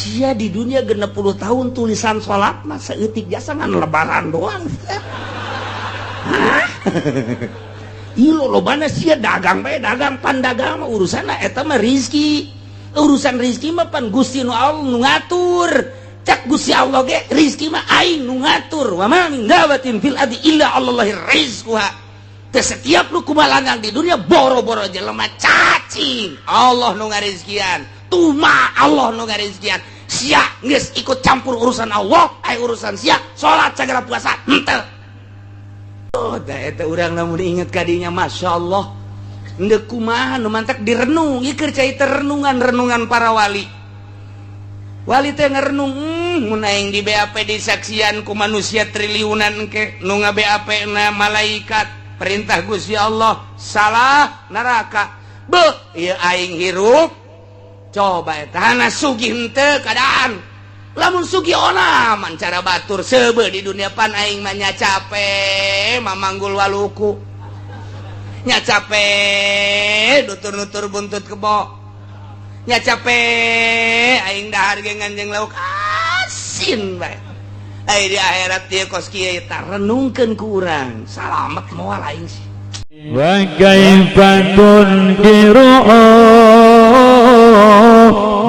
Sia di dunia 60 tahun tulisan salat mah saeutik jasa ngan lebaran doang. Hah? Ieu lolobana sia dagang bae, dagang pan dagang mah urusanna eta mah rizki. Urusan rizki mah pan Gusti nu Allah nu ngatur. Cak Gusti Allah ge rizki mah aing nu ngatur. Wa ma min dabatin fil ardi illa Allahi rizquha. Teu setiap nu kumalangang di dunia boro-boro jelema cacing Allah nu ngarizkian. Tuma Allah nu ngarizkian. Sia geus ikut campur urusan Allah, ai urusan sia salat sagala puasa henteu. Oh, da eta urang lamun inget kadinya, Masya Allah. Endek kumaha nu mantak direnung, ieu keur cai renungan-renungan para wali. Wali teh ngerenung, mun aing di BAP disaksian ku manusia triliunan engke nu nga-BAP na malaikat, perintah Gusti Allah, salah neraka. Beuh, ieu aing hirup. Coba eta hana sugih henteu keadaan. Lamun sugih onaman cara batur seube di dunia pan aing mah nya cape mamanggul waluku. Nya cape nutur-nutur buntut kebo. Nya cape aing dahar ge nganjeng lauk asin bae. Ai di akhirat ieu kos kieu eta renungkeun ku urang. Salamet moal aing sih. Wa kaifa tunkiru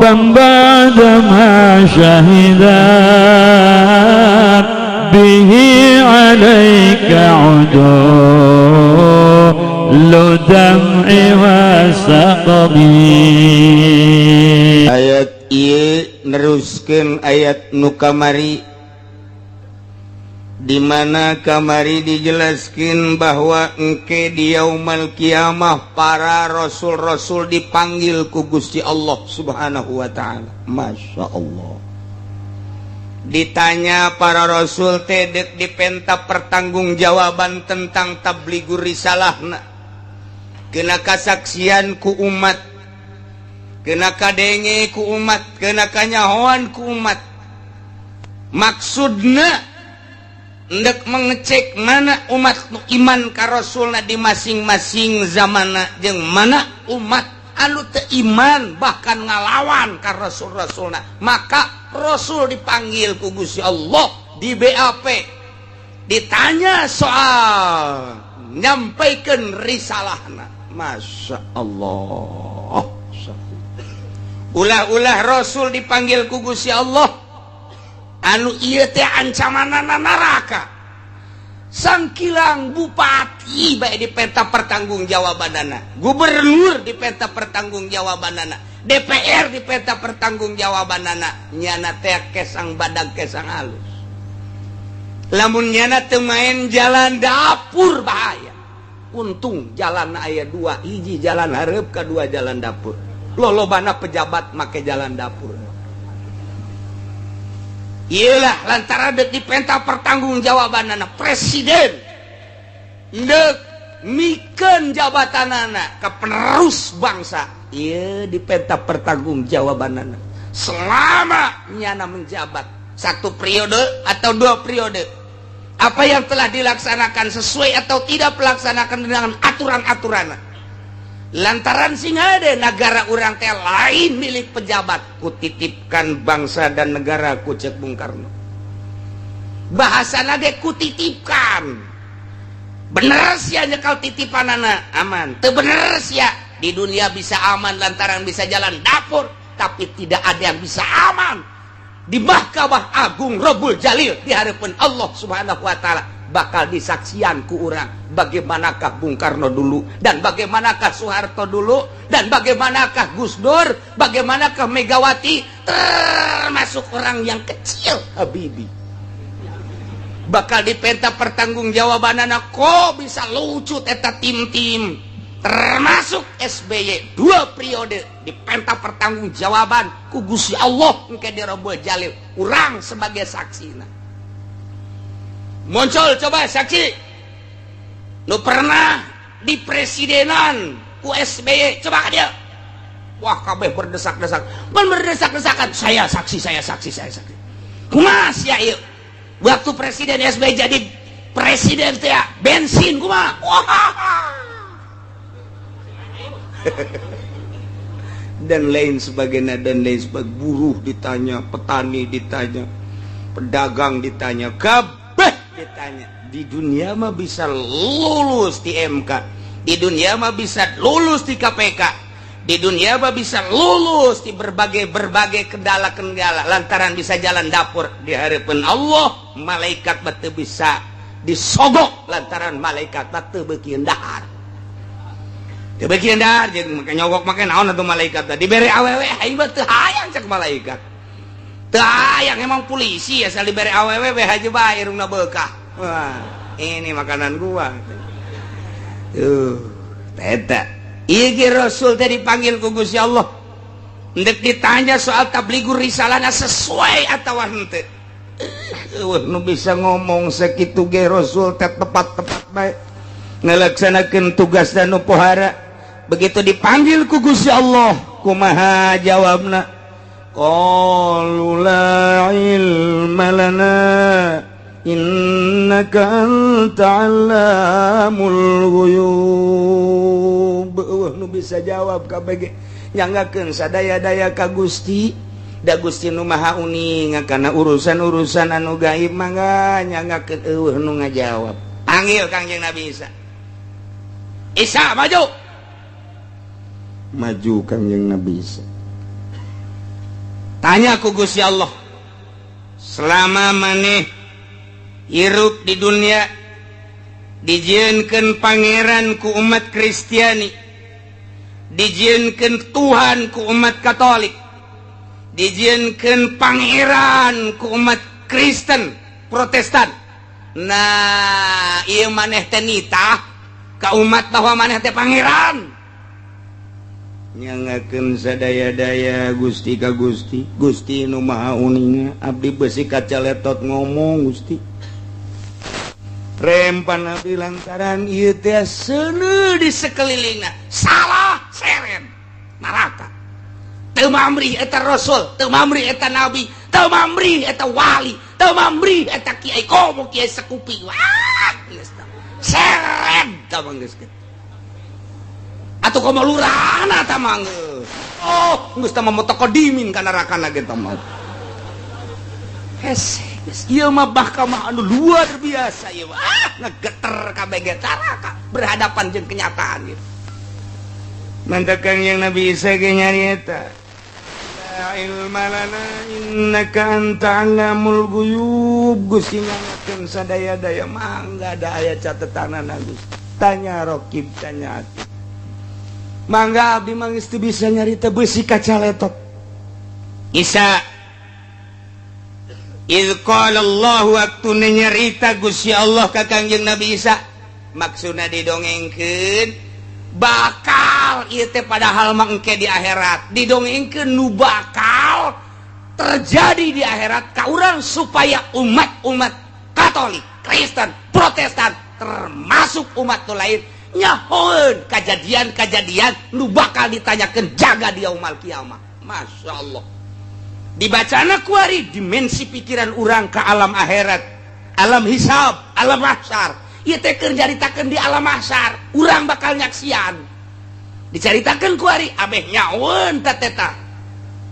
ba'da ma syahidat bihi alaika udulu dam'i wa saqmi. Ayat ieu neruskeun ayat nu kamari, di mana kamari dijelaskan bahwa engke di yaumal kiamah para rasul-rasul dipanggil ku Gusti Allah Subhanahu wa taala. Masya Allah. Ditanya para rasul teh dek dipenta pertanggungjawaban tentang tabligur risalahna. Kena kasaksian ku umat, kena kadenge ku umat, kena kanyahoan ku umat. Maksudna ndek mengecek mana umat nu iman ka rasulna di masing-masing zamana jeung mana umat anu teu iman bahkan ngalawan ka rasul-rasulna. Maka rasul dipanggil ku Gusti Allah di BAP, ditanya soal nyampaikan risalahna. Masya Allah, ulah-ulah rasul dipanggil ku Gusti Allah anu ieu teh ancamanana neraka. Sangkilang bupati bae dipenta pertanggungjawabanana, gubernur dipenta pertanggungjawabanana, DPR dipenta pertanggungjawabanana, nyana teh kesang badag kesang halus. Lamun nyana teu main jalan dapur bahaya. Untung jalan aya dua, hiji jalan hareup, kedua jalan dapur. Lolobana pejabat make jalan dapur. Iyalah lantaran dek dipenta pertanggungjawabanana presiden dek mikeun jabatanana ke penerus bangsa. Iya, dipenta pertanggungjawabanana selama nyana menjabat satu periode atau dua periode, apa yang telah dilaksanakan sesuai atau tidak pelaksanakan dengan aturan-aturan. Lantaran sing ada negara urang teh lain milik pejabat. Kutitipkan bangsa dan negara ku cek Bung Karno, bahasa ge kutitipkan. Bener sia nyekal titipanana aman, teu bener sia di dunia bisa aman lantaran bisa jalan dapur, tapi tidak ada yang bisa aman di Mahkamah Agung Robul Jalil di hadapan Allah Subhanahu wa taala. Bakal disaksian ku urang bagaimanakah Bung Karno dulu dan bagaimanakah Soeharto dulu dan bagaimanakah Gus Dur, bagaimanakah Megawati, termasuk orang yang kecil Habibie bakal dipenta pertanggungjawabanana. Kok bisa lucut eta tim-tim, termasuk SBY dua periode dipenta pertanggungjawaban ku Gusti Allah engke di Robul Jalil, urang sebagai saksi. Muncul coba saksi nu pernah di presidenan ku SBY, coba dia. Wah, kabeh berdesak-desak, ban berdesak-desakan, saya saksi, saya saksi, saya saksi. Kumaha sia ieu waktu presiden SBY jadi presiden teh bensin kumaha? Wah. Dan lain sebagainya dan lain sebagainya. Buruh ditanya, petani ditanya, pedagang ditanya, kabeh ditanya. Di dunia mah bisa lulus di MK, di dunia mah bisa lulus di KPK, di dunia mah bisa lulus di berbagai-berbagai kendala-kendala lantaran bisa jalan dapur. Di hadapan Allah malaikat mah teu bisa disogok lantaran malaikat mah teu beuki dahar, teu beuki dahar. Jeung make nyogok make naon atuh malaikat teh? Dibere awewe aing mah teu hayang, cek malaikat teu hayang. Emang polisi asal dibere awewe we haja bae, irungna beukah, wah ini makanan gua tuh. Eta Iki Rasul teh dipanggil ku Gusti Allah, ndek ditanya soal tabligur risalahna sesuai atau henteu. Euweuh nu bisa ngomong sakitu ge. Rasul teh tepat-tepat bae ngalaksanakeun tugas dan nu pohara. Begitu dipanggil ku Gusti Allah, kumaha jawabna? Qalu la ilma lana innaka anta allamul ghuyub. Euweuh nu bisa jawab kabeh, nyanggakeun sadaya-daya ka Gusti, da Gusti nu Maha Uning kana urusan-urusan anu gaib. Mangga nyanggakeun, euweuh nu ngajawab. Panggil Kangjeng Nabi Isa. Isa maju, maju Kangjeng Nabi Isa. Tanya ku Gusti Allah, selama maneh hirup di dunia dijieunkeun pangeran ku umat Kristiani, dijieunkeun Tuhan ku umat Katolik, dijieunkeun pangeran ku umat Kristen Protestan, nah ieu maneh teh nitah ka umat bahwa maneh teh pangeran? Nyangakeun sadaya-daya Gusti ka Gusti. Gusti nu Maha Uninga, abdi besi kaca letot ngomong Gusti. Rempan abdi lantaran ieu teh seuneu di sekelilingna. Salah seren neraka. Teu mamrih eta rasul, teu mamrih eta nabi, teu mamrih eta wali, teu mamrih eta kiai, komo kiai sekupi. Wah, geus seren tah mah geus atuh, komo lurahna tah mah. Oh, geus tah mah mutaqaddimin ka nerakana ge tah mah. Hese geus ieu mah, mahkamah anu luar biasa ieu. Ah, ngegeter kabeh ge berhadapan jeung kenyataan gitu. Mantap yang Nabi Isa ge nyarieta, la ilma lana innaka anta allamul ghuyub. Gusti nyangakeun sadaya-daya, mangga da aya catetanana Gusti. Tanya rokib, tanya atid. Mangga abdi mah geus teu bisa nyarita, beusi kaca letot. Isa. Idz qala Allah, waktu nyarita Gusti Allah ka Kangjeng Nabi Isa, maksudna didongengkeun bakal ieu teh, padahal mah engke di akhirat. Didongengkeun nu bakal terjadi di akhirat ka urang supaya umat-umat Katolik, Kristen, Protestan, termasuk umat nu lain nyahoeun kejadian-kejadian nu bakal ditanyakeun jaga di yaumul kiamah. Masya Allah, dibacana kuari dimensi pikiran urang ke alam akhirat, alam hisab, alam mahsyar. Ieu teh keur nyaritakeun di alam mahsyar urang bakal nyaksian. Dicaritakeun kuari ameh nyahoeun teh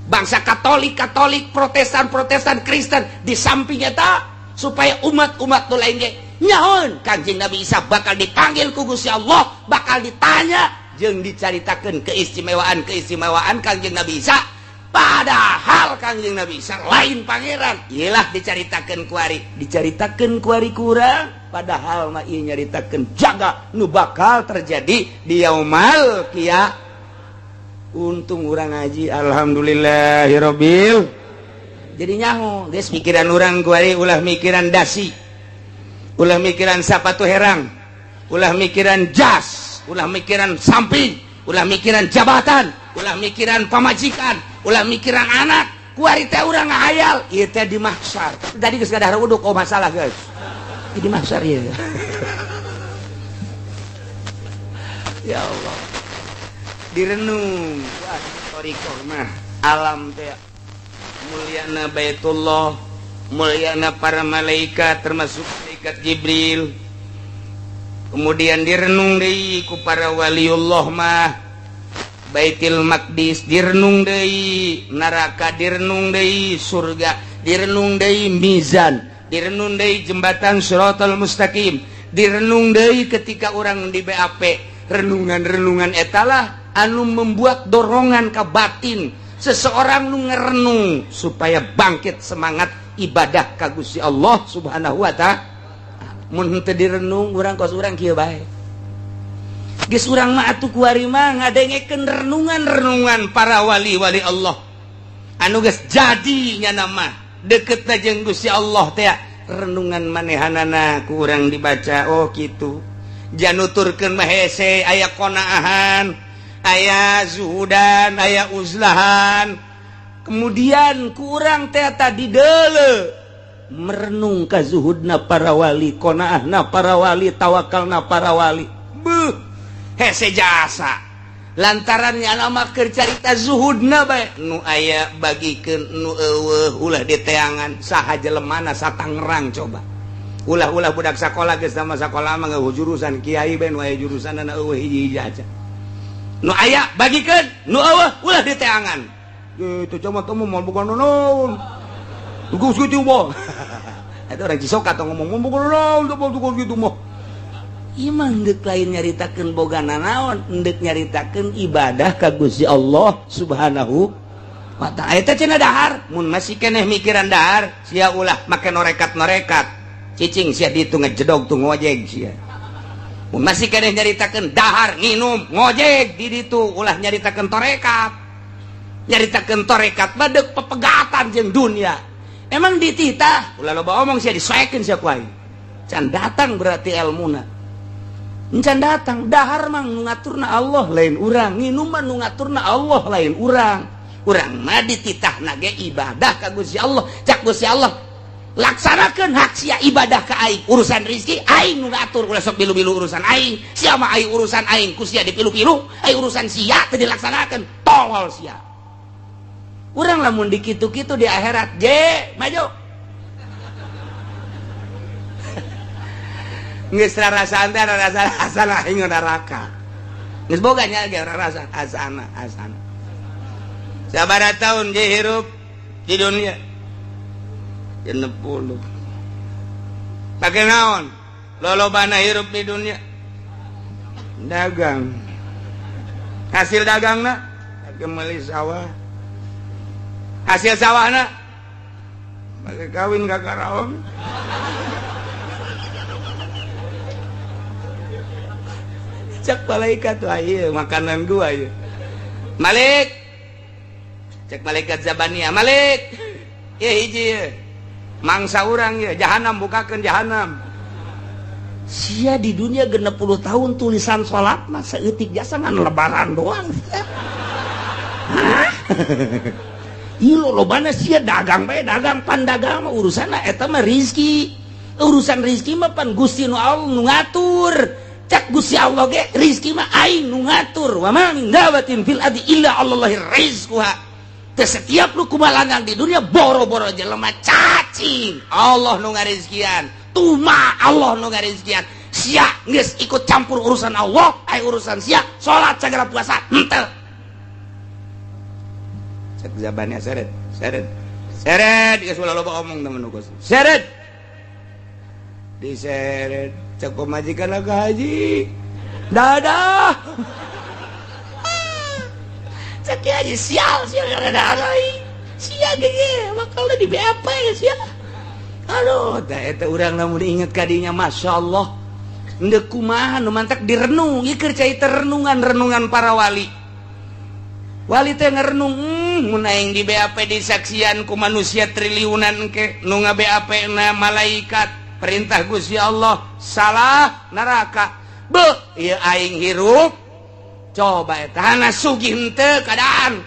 bangsa Katolik Katolik, Protestan Protestan, Kristen. Di samping eta supaya umat-umat nu lain ge nyahoeun Kanjeng Nabi Isa bakal dipanggil ku Gusti Allah, bakal ditanya jeung dicaritakeun keistimewaan-keistimewaan Kanjeng Nabi Isa, padahal Kanjeng Nabi Isa lain pangeran. Iyalah dicaritakeun kuari, dicaritakeun kuari kurang, padahal mah ieu nyaritakeun jaga nu bakal terjadi di yaumal kia. Untung urang ngaji, alhamdulillahirobbil, jadi nyaho geus pikiran urang kuari. Ulah mikiran dasi, ulah mikiran sapatu herang, ulah mikiran jas, ulah mikiran samping, ulah mikiran jabatan, ulah mikiran pamajikan, ulah mikiran anak. Kuari teh urang ngahayal ieu teh di mahsyar. Tadi geus gadahar uduk, oh masalah guys di mahsyar ieu. Ya Allah, direnung. Wah, thoriqoh mah alam teh mulyana Baitullah, mulyana para malaikat termasuk malaikat Jibril. Kemudian direnung deui ku para waliullah mah. Baitul Maqdis direnung deui, neraka direnung deui, surga direnung deui, mizan direnung deui, jembatan Shiratal Mustaqim direnung deui. Ketika orang di BAP, renungan-renungan etalah anu membuat dorongan ke batin seseorang nu ngerenung supaya bangkit semangat ibadah ka Gusti Allah Subhanahu wa Ta'ala. Mun henteu direnung, urang kos urang kieu bae. Geus urang mah atuh kuari mah ngadengekeun renungan-renungan para wali-wali Allah anu geus jadi nya nama deket jeung Gusti Allah teh. Renungan manehanana ku urang dibaca, oh kitu januturkeun mah hese, aya qonaahan, aya zuhudan, aya uzlahan. Kemudian kurang teh tadi dele merenung ka zuhudna para wali, qonaahna para wali, tawakalna para wali. Beuh, hese jasa lantarannya nama keur carita zuhudna bae nu aya bagikeun nu eueuh, ulah diteangan saha jelemana sa Tangerang. Coba ulah-ulah budak sakola geus sama sakola mah ngeueuh jurusan kiai bae, nu aya jurusanna eueuh hiji-hiji aja. Nu aya bagikeun nu eueuh, ulah diteangan gitu. Cuma kamu mau bukan naon tugas gitu mah. Itu orang Cisoka atau ngomong mau bukan naon tugas gitu mah. Imah ndek lain nyaritakeun boga nanaon, ndek nyaritakeun ibadah ka Gusti Allah Subhanahu wa Ta'ala. Eta cenah dahar. Mun masih keneh mikiran dahar, sia ulah make norekat-norekat, cicing sia ditu, ngejedog tuh, ngojek sia. Mun masih keneh nyaritakeun dahar, nginum, ngojek di ditu, ulah nyaritakeun torekat. Nyaritakeun torekat mah deuk pepegatan jeung dunia. Emang dititah ulah loba omong sia, disoekeun sia ku aing. Can datang berarti elmuna. Encan datang. Dahar mah nu ngaturna Allah, lain urang. Nginum mah nu ngaturna Allah, lain urang. Urang mah dititahna ge ibadah ka Gusti Allah. Cak Gusti Allah, laksanakeun hak sia ibadah ka aing, urusan rizki aing nu ngatur, ulah sok bilu-bilu urusan aing. Sia mah aing urusan aing ku sia dipilu-pilu, aing urusan sia teu dilaksanakeun, tolol sia. Urang lamun dikitu-kitu di akhirat, je maju. Geus rarasaan teh rasa asana aing neraka. Geus boga nya ge rasa asana asana. Sabaraha tahun je hirup di dunia? 60. Pake naon? Lolobana hirup di dunia? Dagang. Hasil dagangna pake meuli sawah. Hasil sawahna pake kawin ka Karawang. Cak malaikat, wah iya makanan gua ya. Malik, cek malaikat Zabania, Malik, ya hiji ya. Mangsa urang ya, jahanam, bukakeun jahanam. Sia di dunia 60 tahun tulisan salat mah saeutik jasa ngan lebaran doang. Hah? Ieu lolobana sia dagang bae, dagang pan dagang mah urusanna eta mah rizki. Urusan rizki mah pan Gusti nu Allah nu ngatur. Cak Gusti Allah ge rizki mah aing nu ngatur. Wa ma min dabatin fil ardi illa Allahi rizquha. Teu setiap nu kumalangang di dunia, boro-boro jelema, cacing Allah nu ngarizkian, tuma Allah nu ngarizkian. Sia geus ikut campur urusan Allah, ai urusan sia salat sagala, puasa henteu. Cek zabannya, seret seret seret, geus ulah loba omong temen nu seret, diseret. Cek pemajikan ke haji, dadah. Cek haji, sial sial karena aing sia ge bakal di BAP ya sia. Aduh, teh eta urang lamun inget kadinya, Masya Allah. Ndek kumaha nu mantak direnung ieu keur cai renungan-renungan para wali. Wali teh ngerenung, mun aing di BAP disaksian ku manusia triliunan ke nu nga-BAP na malaikat, perintah Gusti Allah salah neraka. Beuh, ieu aing hirup coba eta hana sugih henteu keadaan.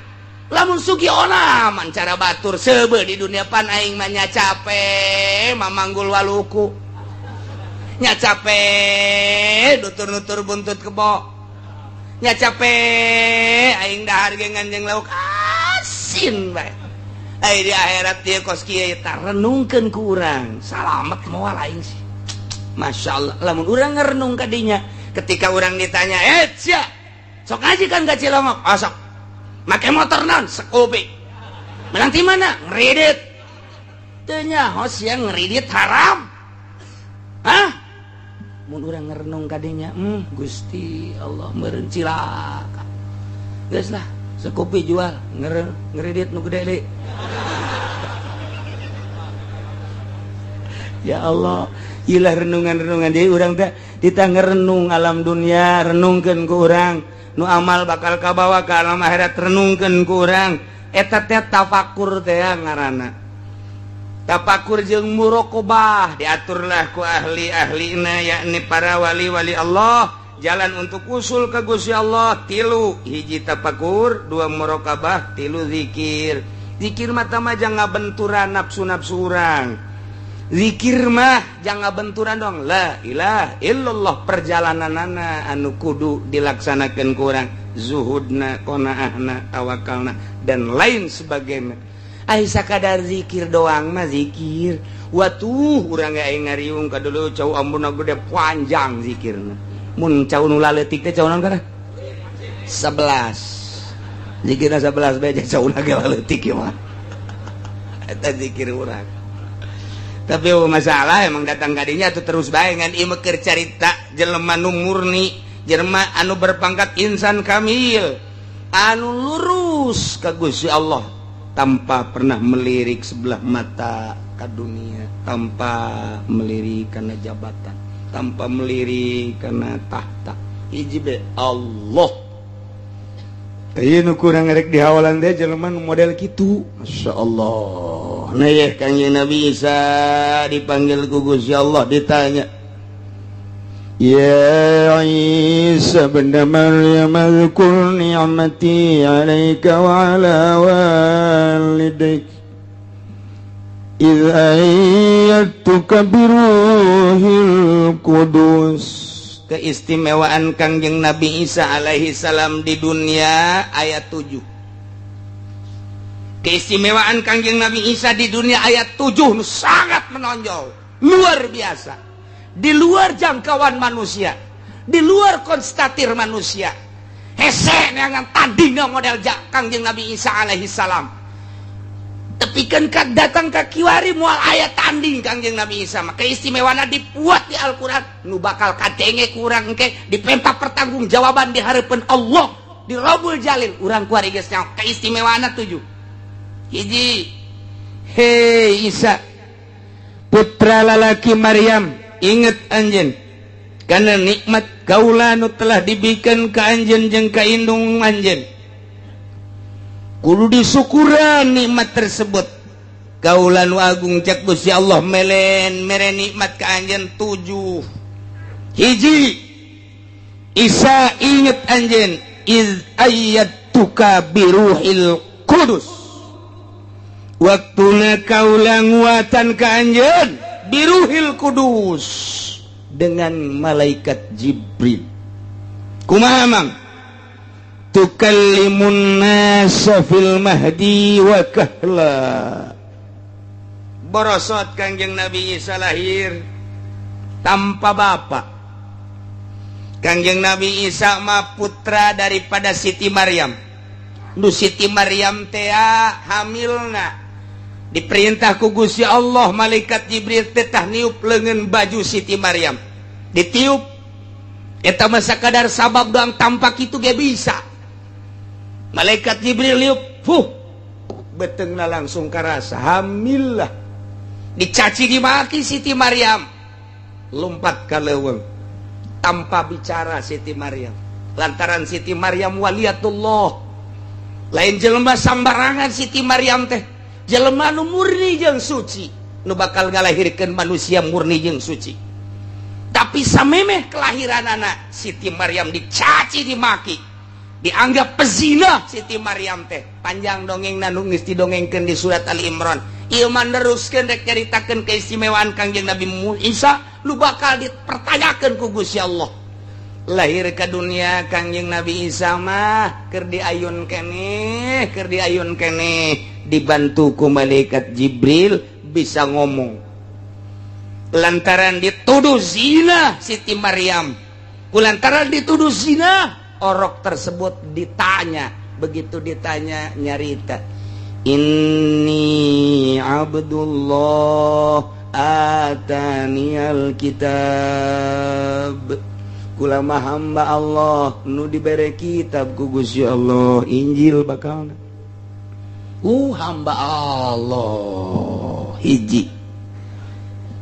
Lamun sugih onaman cara batur seubeuh di dunia, pan aing mah nya capek mamanggul waluku, nya capek nutur-nutur buntut kebo, nya capek aing dahar ge nganjeng lauk asin bae. Ai di akhirat dia kos kieu eta renungkeun ku urang, salamet moal aing sih. Masya Allah, lamun urang ngerenung kadinya ketika urang ditanya, eh sia Sok ngaji kan ka Cilongok. Oh, sok. Make motor non Scoopy. Menang di mana? Ngeridit. Teu nyaho sia ngeridit haram. Hah? Mun urang ngerenung kadinya, Gusti Allah meureun cilaka. Geus lah, Scoopy jual, ngeridit nu gede deui. Ya Allah, ilah renungan-renungan jadi urang teh kita ngerenung alam dunia, renungkeun ku urang. Nu amal bakal kabawa ka alam akhirat, renungkeun ku urang. Eta teh tafakur teh ngaranna. Tafakur jeung muraqabah diaturlah ku ahli-ahlina, yakni para wali-wali Allah. Jalan untuk usul ke Gusti Allah tilu, hiji tafakur, dua muraqabah, tilu zikir. Zikir mah mah jangan benturan nafsu-nafsu urang. Zikir mah jangan benturan dong. La ilaha illallah perjalananana anu kudu dilaksanakan kurang zuhudna, qonaahna, tawakalna dan lain sebagainya. Ai sakadar zikir doang mah zikir. Watuh urang ge aing ngariung ka dulu cau ambuna gede panjang zikirna. Mun cau nu laletik teh cau naon kana? 11. Zikirna 11 bae cau na ge laletik ieu mah. Eta zikir urang. Tapi masalah emang datang kadinya tuh terus bae ngan ieu keur carita jelema nu murni, jelema anu berpangkat insan kamil, anu lurus ka Gusti Allah tanpa pernah melirik sebelah mata ka dunia, tanpa melirik karena jabatan, tanpa melirik karena tahta. Hiji be Allah. Ieu nu kurang rek dihawalan teh jelema nu model kitu. Masya Allah. Nah ya Kangjeng Nabi Isa dipanggil ku Gusti Allah ditanya, Ya Isa bin Maryam azkur ni'mati 'alaika wa 'ala walidaik idh ayyadtuka biruhil qudus. Keistimewaan Kangjeng Nabi Isa alaihi salam di dunia ayat 7. Keistimewaan Kangjeng Nabi Isa di dunia ayat 7 sangat menonjol, luar biasa, di luar jangkauan manusia, di luar konstatir manusia. Hese neangan tandingna model Kangjeng Nabi Isa alaihi salam. Tapi kan datang ke kiwari moal aya tanding Kangjeng Nabi Isa mah. Keistimewaan dibuat di Al-Qur'an nu bakal kadenge kurang ke dipenta pertanggungjawaban di hadapan Allah di Robul Jalil. Urang kuari geus nyaho keistimewaan 7. Hiji, hei Isa putra lalaki Maryam, inget anjeun karena nikmat kaula nu telah diberikan ke anjeun jeung ka indung anjeun. Kudu disyukuran nikmat tersebut. Kaula nu agung cek Gusti Allah melen mere nikmat ka anjeun 7. Hiji, Isa inget anjeun iz ayyatuka biruhil qudus. Waktuna kaula nguatan ka anjeun biruhil kudus dengan malaikat Jibril. Kumaha mang? Tukallimun nasa fil mahdi wa kahla. Borosot Kangjeng Nabi Isa lahir tanpa bapak. Kangjeng Nabi Isa mah putra daripada Siti Maryam. Nu Siti Maryam teh hamilna diperintah ku Gusti Allah malaikat Jibril teh tah niup leungeun baju Siti Maryam. Ditiup eta mah sakadar sabab doang, tampak itu ge bisa. Malaikat Jibril liup, fuh, betengna langsung karasa hamil lah. Dicaci dimaki Siti Maryam, lompat ka leuweung tanpa bicara Siti Maryam. Lantaran Siti Maryam waliyatullah, lain jelema sambarangan Siti Maryam teh, jelema nu murni jeung suci, nu bakal ngalahirkeun manusia murni jeung suci. Tapi samemeh kelahiran anak Siti Maryam dicaci dimaki, dianggap pezina Siti Maryam teh. Panjang dongeng nu geus didongengkeun di surat Ali Imran. Ieu mah neruskeun rek nyaritakeun keistimewaan Kangjeng Nabi Isa lu bakal dipertanyakeun ku Gusti Allah. Lahir ke dunia Kangjeng Nabi Isa mah keur diayun keneh, keur diayun keneh, dibantu ku malaikat Jibril bisa ngomong. Lantaran dituduh zina Siti Maryam, ku lantaran dituduh zina Orok tersebut ditanya, begitu ditanya nyarita, "Inni Abdullah ataniyal kitab." Kula mah hamba Allah nu dibere kitab ku Gusti Allah, Injil bakal. Hamba Allah hiji.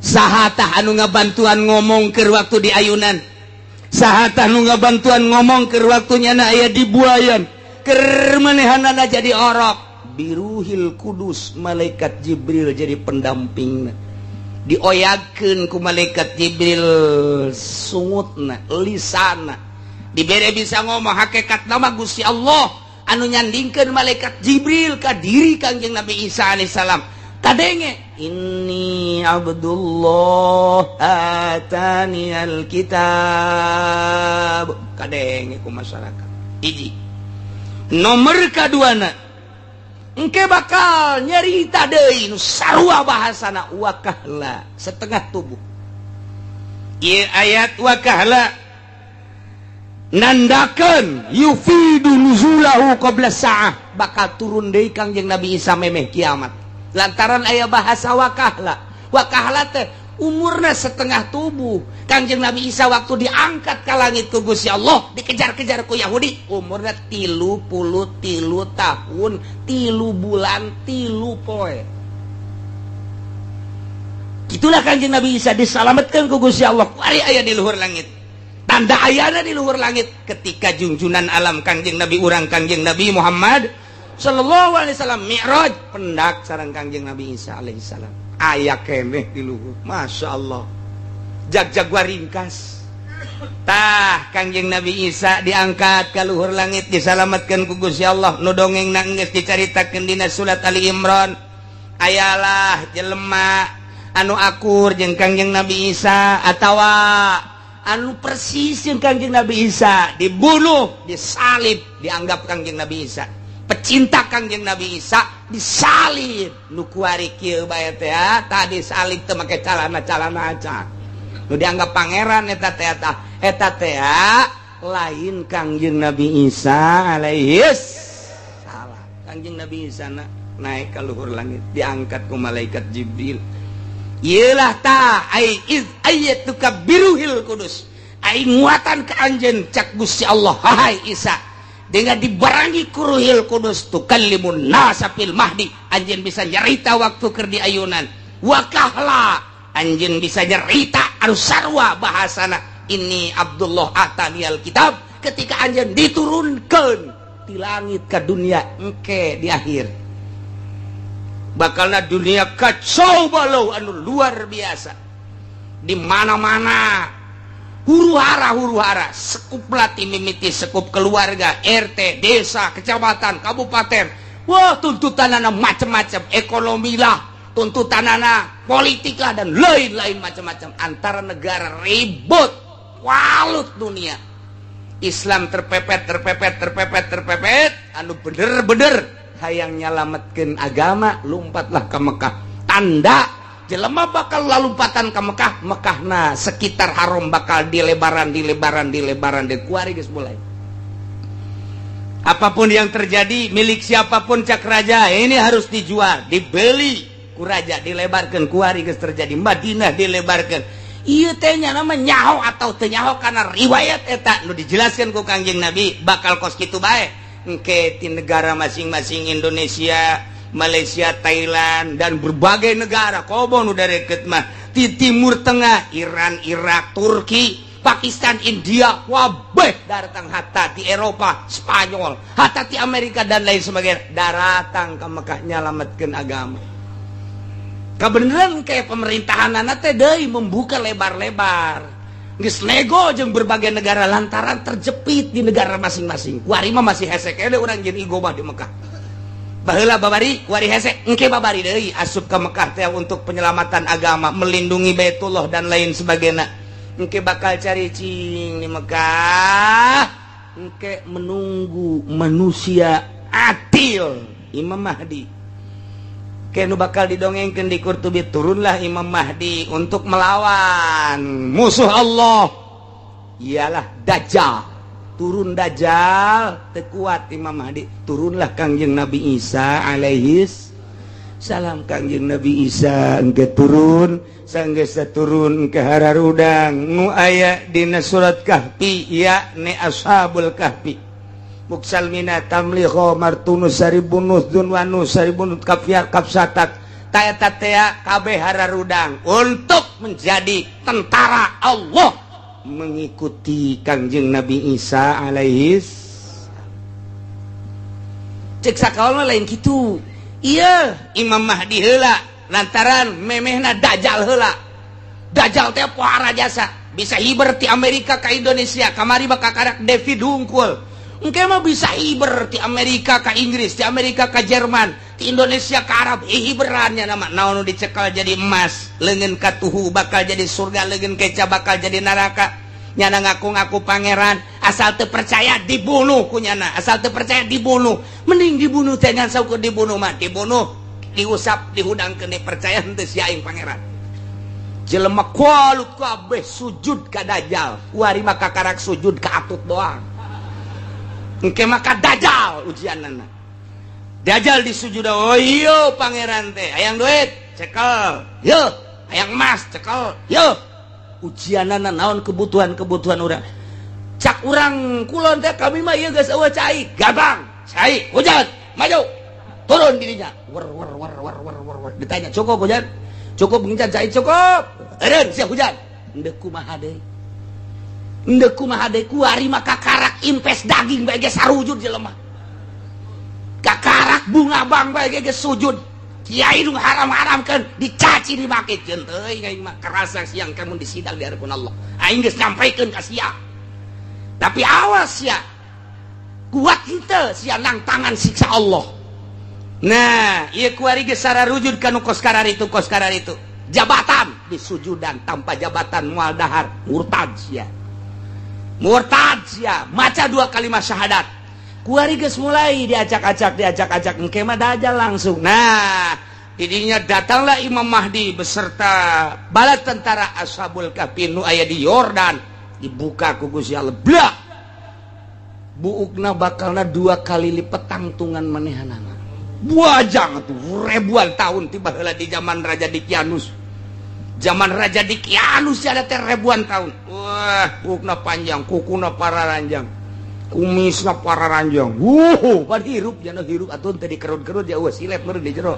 Saha tah anu ngabantuan ngomong ke waktu di ayunan? Saha tah nu ngabantuan ngomong ke waktunya na aya di buayan keur manehanana jadi orok? Biruhil Kudus, malaikat Jibril jadi pendamping. Dioyagkeun ku malaikat Jibril sungutna, lisana dibere bisa ngomong. Hakikat nama Gusti Allah anu nyandingkeun malaikat Jibril ka diri Kangjeng Nabi Isa alaihissalam. Kadenge, "Inni Abdullah atani alkitab." Kadenge ku masyarakat. Hiji. Nomor kaduana, engke bakal nyerita deui nu sarua bahasana, wakahla, setengah tubuh. Ieu ayat wakahla nandakeun yufidu nuzulahu qabla sa'ah, bakal turun deui Kangjeng Nabi Isa memeh kiamat, lantaran aya bahasa wakahla. Wakahla teh umurna setengah tubuh. Kangjeng Nabi Isa waktu diangkat ke langit ku Gusti Allah, dikejar-kejar ku Yahudi, umurna 33 tahun 3 bulan 3 poe. Itulah Kangjeng Nabi Isa diselamatkan ku Gusti Allah. Kuari aya di luhur langit. Tanda ayana di luhur langit ketika junjunan alam, Kangjeng Nabi urang, Kangjeng Nabi Muhammad Sallallahu Alaihi Wasallam Mi'raj, pendak sareng Kangjeng Nabi Isa alaihissalam, aya keneh di luhur. Masya Allah, jag-jag ringkas tah. Kangjeng Nabi Isa diangkat ke luhur langit, disalamatkan ku Gusti Allah. Nu dongeng geus dicaritakeun dina surat Ali Imran. Ayalah jelema anu akur jeung Kangjeng Nabi Isa atawa anu persis jeung Kangjeng Nabi Isa dibunuh, disalib. Dianggap Kangjeng Nabi Isa pecinta Kangjeng Nabi Isa, disalib. Nu kuari kieu bae teh tadi salib teu make calana-calana acan. Nu dianggap pangeran eta teh, eta teh lain Kangjeng Nabi Isa alaihi salam. Kangjeng Nabi Isa na naik ke luhur langit, diangkat ku malaikat Jibril. Iyalah ta ai iz ayyatuka biruhil kudus, ai nguatan ke anjeun, cak Gusti Allah, "Hai Isa, dengan dibarengi ku Ruhil Kudus, tukallimun nasa fil mahdi, anjeun bisa nyerita waktu keur di ayunan. Wakahla, anjeun bisa nyerita anu sarua bahasana, 'Inni Abdullah ataniyal kitab,' ketika anjeun diturunkan di langit ke dunia." Engke di akhir bakalna dunia kacau balau anu luar biasa, di mana-mana huru hara, huru hara. Sekup latih mimiti sekup keluarga, RT, desa, kecamatan, kabupaten. Wah, tuntutan anak macam-macam, ekonomi lah, tuntutan anak politik lah, dan lain-lain macam-macam. Antara negara ribut, walut dunia Islam terpepet, terpepet, terpepet, terpepet. Anu bener-bener hayang nyalametkeun agama lompatlah ke Mekah. Tanda jelema bakal lalumpatan ke Mekah, Mekah nah sekitar haram bakal dilebaran, dilebaran, dilebaran. Di kuari geus mulai. Apapun yang terjadi, milik siapapun, cak raja ini harus dijual, dibeli ku raja, dilebarkan. Kuari geus terjadi, Madinah dilebarkan. Ieu teh nya nama nyaho atau teu nyaho, karena riwayat eta nu dijelaskan ku Kangjeng Nabi bakal kos kitu bae. Engke di negara masing-masing, Indonesia, Malaysia, Thailand, dan berbagai negara komo nu deket mah di Timur Tengah, Iran, Irak, Turki, Pakistan, India, wabeh datang, hatta di Eropa, Spanyol, hatta di Amerika dan lain sebagainya, daratang ke Mekah nyalametkeun agama. Kebenaran kayak pemerintahan teh deui membuka lebar-lebar, geus nego jeung berbagai negara lantaran terjepit di negara masing-masing. Kuari mah masih hese keneh urang jeung igo mah di Mekah. Baheula babari, kuari hese, engke babari deui asup ke Mekah teh untuk penyelamatan agama, melindungi Baitullah dan lain sebagainya. Engke bakal cari cing di Mekah, engke menunggu manusia adil, Imam Mahdi. Kenu bakal didongengkan di Qurtubi, turunlah Imam Mahdi untuk melawan musuh Allah, ialah Dajjal. Turun Dajjal, teu kuat Imam Mahdi, turunlah Kangjeng Nabi Isa alaihis salam. Kangjeng Nabi Isa engke turun, sanggeus turun ke hararudang nu aya dina surat Kahfi, yakni Ashabul Kahfi, Muksalmina, Tamliho, Martunus, Saribunus, Dunwanus, Saribunus, Kafia, Kapsatak, Taeta tea kabeh hararudang untuk menjadi tentara Allah mengikuti Kangjeng Nabi Isa alaihis. Cek sakaol lain gitu. Iya, Imam Mahdi heula lantaran memehna Dajjal heula. Dajjal teh pohara jasa, bisa hiber ti Amerika ke Indonesia. Kamari bakal karak David hungkul. Engke mah bisa hiber ti Amerika ke Inggris, ti Amerika ke Jerman, ti Indonesia ke Arab. Hiberannya nama naon dicekal jadi emas, leungeun katuhu bakal jadi surga, leungeun keca bakal jadi neraka. Nyana ngaku-ngaku pangeran, asal teu percaya dibunuh ku nyana, asal teu percaya dibunuh. Mending dibunuh teh ngan saukur dibunuh mah, dibunuh, diusap, dihudangkeun, percaya henteu sia aing pangeran. Jelema kualut kabeh sujud ka Dajjal, kuari mah kakarak sujud ka atut doang. Engke maka Dajjal ujianana. Dajjal disujud, oh iya pangeran teh, hayang duit, cekel. Yo, hayang emas, cekel. Yo. Ujianana naon kebutuhan-kebutuhan urang. Cak urang kulon teh kami mah ieu geus eueuh cai, gampang. Cai, hujan, maju. Turun dirinya. Wer wer wer wer wer wer wer. Ditanya, "Cukup hujan?" "Cukup hujan, cai cukup." Eureun sia hujan. Endek kumaha deui? Endek kumaha deui? Kuari mah kakarak impes daging bae geus sarujud jelema. Kakarak bunga bang bae geus sujud. Kiai nu haram-haramkeun dicaci dimaki jeung teuing aing mah kerasa siang kamu disidang di hadapan Allah. Aing geus nyampaikeun ka sia. Tapi awas ya. Kuat henteu sia nang tangan siksa Allah. Nah, ieu kuari geus sararujud kanu kos kararitu kos kararitu. Jabatan disujudan, tanpa jabatan moal dahar, murtad sia. Murtad sia, maca dua kalimat syahadat. Kuari geus mulai diacak-acak, diacak-acak, engke mah Dajjal langsung. Nah, didinya datanglah Imam Mahdi beserta bala tentara Ashabul Kahfi nu aya di Yordan, dibuka ku Gusti Allah. Blak. Buukna bakalna dua kali lipat tangtungan manehanana. Buajang tuh ribuan tahun tiba heula di zaman Raja Dikianus. Zaman Raja Dikianus ada teh ribuan tahun. Wah, buukna panjang, kukuna pararanjang, kumisna pararanjang. Wuh, pan hirup jana hirup atuh teh dikerut-kerut ya, wah silet meureun di jero.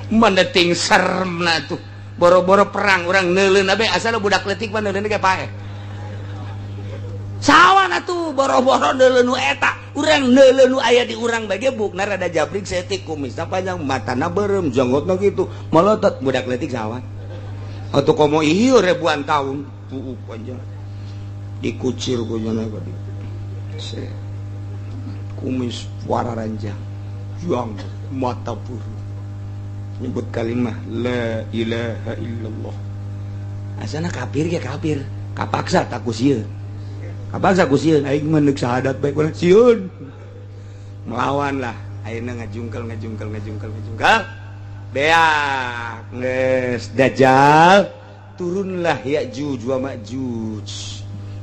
Mana ting seremna tuh. Boro-boro perang urang neuleun bae, asal budak leutik mah neuleun ge paeh. Sawan atuh boro-boro neuleun nu eta, urang neuleun nu aya di urang bae ge buukna rada jabrik saeutik, kumisna panjang, matana beureum, jenggotna kitu, molotot budak leutik sawan. Atuh komo ieu ribuan tahun, buuk panjang. Dikucir ku nyana ka ditu. Kumis wararanjang, juang mata buru. Nyebut kalimah la ilaha illallah. Asana kafir ge kafir, kapaksa tak ku sieun. Kapaksa ku sieun aing mah neuk syahadat bae ku sieun. Melawan lah, ayeuna ngajungkel ngajungkel ngajungkel ngajungkel. Beak geus Dajjal turunlah Ya'juj wa Ma'juj.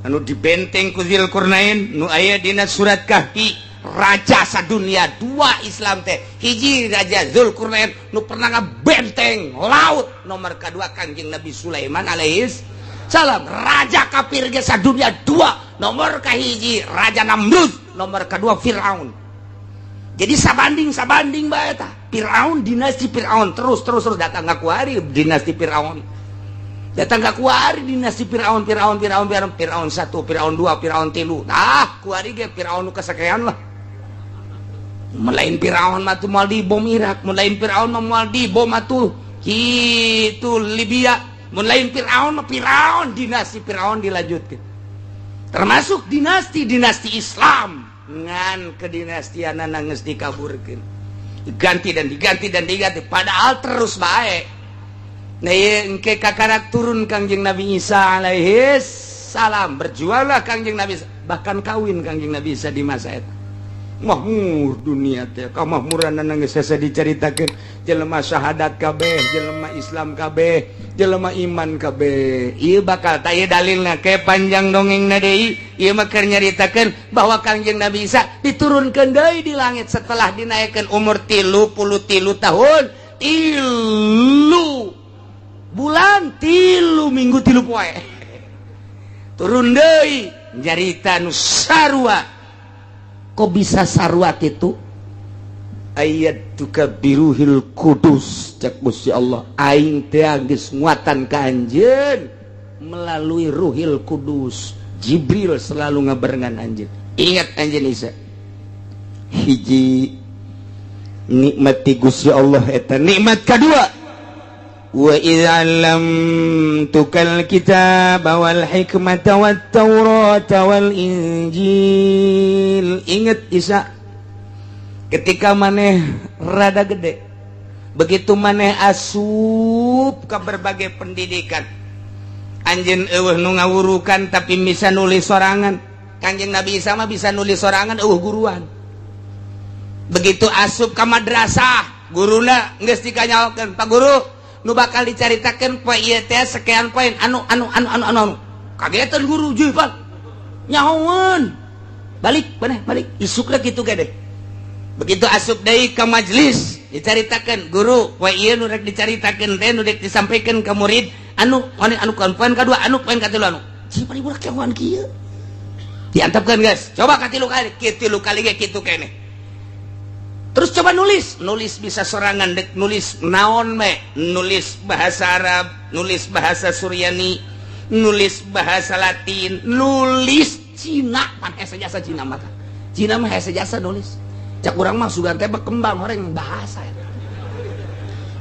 Anu dibenteng ku Dzulqarnain nu aya dina surat Kahfi, raja sadunia dua Islam teh, hiji Raja Zulkarnain nu pernah ngabenteng laut, nomor kedua Kanjeng Nabi Sulaiman alaihis salam. Raja kafir ge sadunia dua, nomor kahiji Raja Namrud, nomor kedua Fir'aun. Jadi sabanding sabanding bae tah Fir'aun, dinasti Fir'aun terus terus terus datang ngakuari dinasti Fir'aun, datang ngakuari dinasti Fir'aun, Fir'aun, Fir'aun, Fir'aun, Fir'aun satu, Fir'aun dua, Fir'aun tilu. Nah, kuari ge Fir'aun nu kasakean lah. Melain Fir'aun mah tuh moal dibom Irak, melain Fir'aun mah moal dibom atuh kitu Libya, melain Fir'aun mah Fir'aun, dinasti Fir'aun dilanjutkan. Termasuk dinasti-dinasti Islam ngan kedinastianana geus dikaburkeun. Diganti dan diganti dan diganti, padahal terus bae. Nah, ieu engke kakarak turun Kangjeng Nabi Isa alaihis salam, berjuanglah Kangjeng Nabi Isa, bahkan kawin Kangjeng Nabi Isa di masa eta. Mahmur dunia teh kamahmuranna geus hese dicaritakeun. Jelema syahadat kabeh, jelema Islam kabeh, jelema iman kabeh. Ieu bakal tah ieu dalilna ke panjang dongengna deui. Ieu mah keur nyaritakeun bahwa Kangjeng Nabi Isa diturunkeun deui di langit setelah dinaikkeun umur 33 tahun, 3 bulan, 3 minggu, 3 poe. Turun deui nyarita nu sarua. Kok bisa sarua kitu? Ayat tuka biruhil kudus, cek Gusti Allah, aing teh geus nguatan ka anjeun melalui Ruhil Kudus. Jibril selalu ngabarengan anjeun. Ingat anjeun Isa, hiji nikmat ti Gusti Allah eta. Nikmat kadua, wa idz 'allamtukal kitaba wal hikmata wat taurata wal injil. Ingat Isa, ketika maneh rada gede, begitu maneh asup ke berbagai pendidikan, anjeun eueuh nu ngawurukan tapi bisa nulis sorangan. Kanjeng Nabi Isa mah bisa nulis sorangan, eueuh guruan. Begitu asup ke madrasah, guruna geus dikanyaokeun, "Pak Guru, nu bakal dicaritakeun poe ieu teh sekian poin anu anu anu anu anu anu." Kagetan guru, "Juh, Pak, nyahoeun." Balik maneh, balik isukna kitu gede. Begitu asup deui ke majelis, dicaritakeun guru, poe ieu nu rek dicaritakeun teh, nu rek disampaikan ke murid anu anu anu, poin kadua anu, poin katilu anu. Cing paling budak nyahoan kieu. Diantepkeun, guys, coba katilu kali, katilu kali ge kitu keneh. Terus coba nulis, nulis bisa sorangan, dek nulis naon me, nulis bahasa Arab, nulis bahasa Suryani, nulis bahasa Latin, nulis Cina pan hese jasa. Cina mah, Cina mah hese jasa nulis. Cak urang mah sugan teh kembang orang bahasa ya.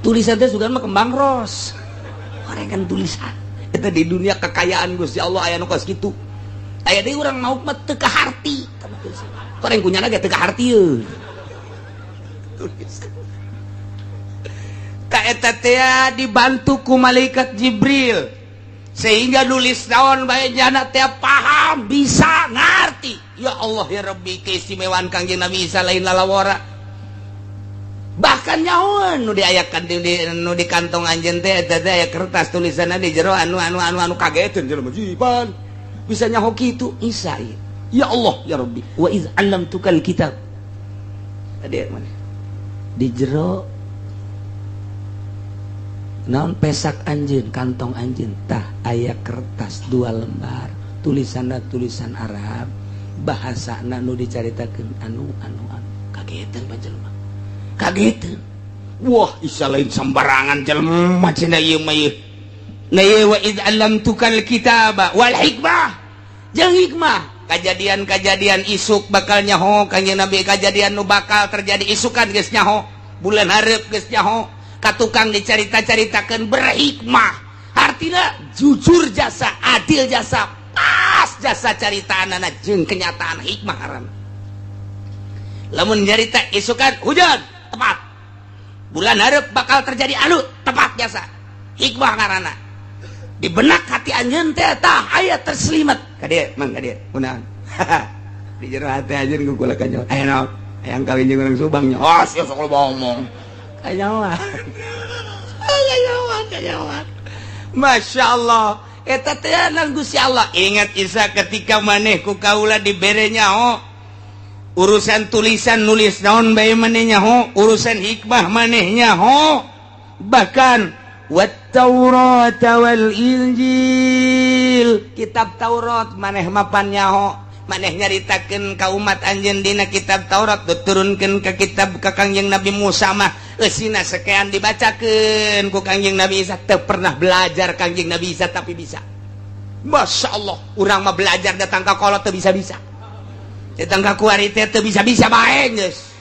Tulisan teh sugan mah kembang ros orang kan tulisan itu di dunia kekayaan Gusti Allah aya nu kos kitu. Aya deui urang mau mah teu kaharti, orang kunyana ge teu kaharti ye tulisan. Ka eta teh dibantu ku malaikat Jibril sehingga nulis naon bae jana teh paham, bisa ngerti. Ya Allah ya Rabbi, keistimewaan Kangjeng Nabi Isa lain lalawara. Bahkan nyahoan nu diayakan nu di kantong anjeun teh, eta teh aya kertas tulisanna di jero anu anu anu anu. Kageteun jelema, jiban bisa nyaho kitu Isa ieu. Ya Allah ya Rabbi, wa iz 'allamtukal kitab. Tadi mana di jero naon pesak anjeun, kantong anjeun tah aya kertas 2 lembar, tulisanna tulisan Arab, bahasana nu dicaritakeun anu anu anu. Kagetan panjelma, kagetan. Wah, Isa lain sembarangan jelema cenah ieu mah ieu. Nah ieu, wa id 'allamtukal kitaba wal hikmah, jeung hikmah, kejadian-kejadian isuk bakal nyaho Kanjeng Nabi, kejadian nu bakal terjadi isukan geus nyaho, bulan hareup geus nyaho. Ka tukang dicarita-caritakeun berhikmah, artinya jujur jasa, adil jasa, pas jasa caritaanana jeung kenyataan. Hikmah haram lamun nyarita isukan hujan tepat, bulan hareup bakal terjadi anu tepat jasa. Hikmah ngaranna. Di benak hati anjeun teh tah aya terselimat ka dieu, Mang, ka dieu kunaon di jero hati anjeun ku kula kanyo aya naon, hayang kawin jeung urang Subang nya. Oh, sia sok loba omong. Kanyawan, kanyawan, kanyawan. Masya Allah, eta teh nang Gusti Allah. Ingat Isa, ketika maneh ku kaula dibere nyaho urusan tulisan, nulis naon bae maneh nyaho, urusan hikmah maneh nyaho, bahkan wat Taurat wal Injil, kitab Taurat maneh mapan nyaho. Maneh nyaritakeun ka umat anjeun dina kitab Taurat, diturunkeun ke kitab ka Kangjeng Nabi Musa mah eusina sekian, dibacakeun ku Kangjeng Nabi Isa. Teu pernah belajar Kangjeng Nabi Isa tapi bisa. Masya Allah, urang mah belajar datang ka kolot teu bisa-bisa, datang ka kuari teh teu bisa-bisa bae. Geus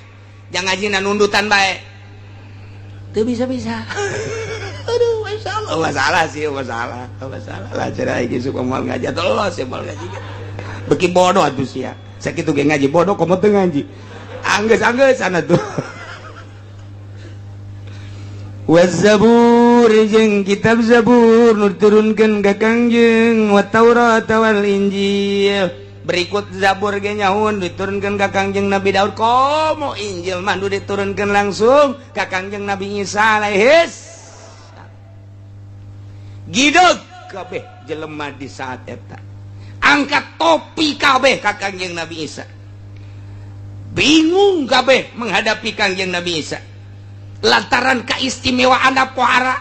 jangan ngajina nundutan bae teu bisa-bisa. Aduh, masya Allah, masalah sih, masalah, masalah lah. Cara iki suka moal ngaji atau los ya moal ngaji beki bodoh atuh sia. Sakitu ge ngaji bodoh, komo teu ngaji. Anggeus, anggeus sana tuh. Wazabur, jeung kitab Zabur nu diturunkeun ka Kangjeng, wa Taurat wal Injil. Berikut Zabur ge nyahoeun diturunkeun ka Kangjeng Nabi Daud. Komo Injil mah nu diturunkeun langsung ka Kangjeng Nabi Isa alaihis. Gideg kabeh jelema di saat eta. Angkat topi kabeh ka Kangjeng Nabi Isa. Bingung kabeh menghadapi Kangjeng Nabi Isa. Lantaran keistimewaan pohara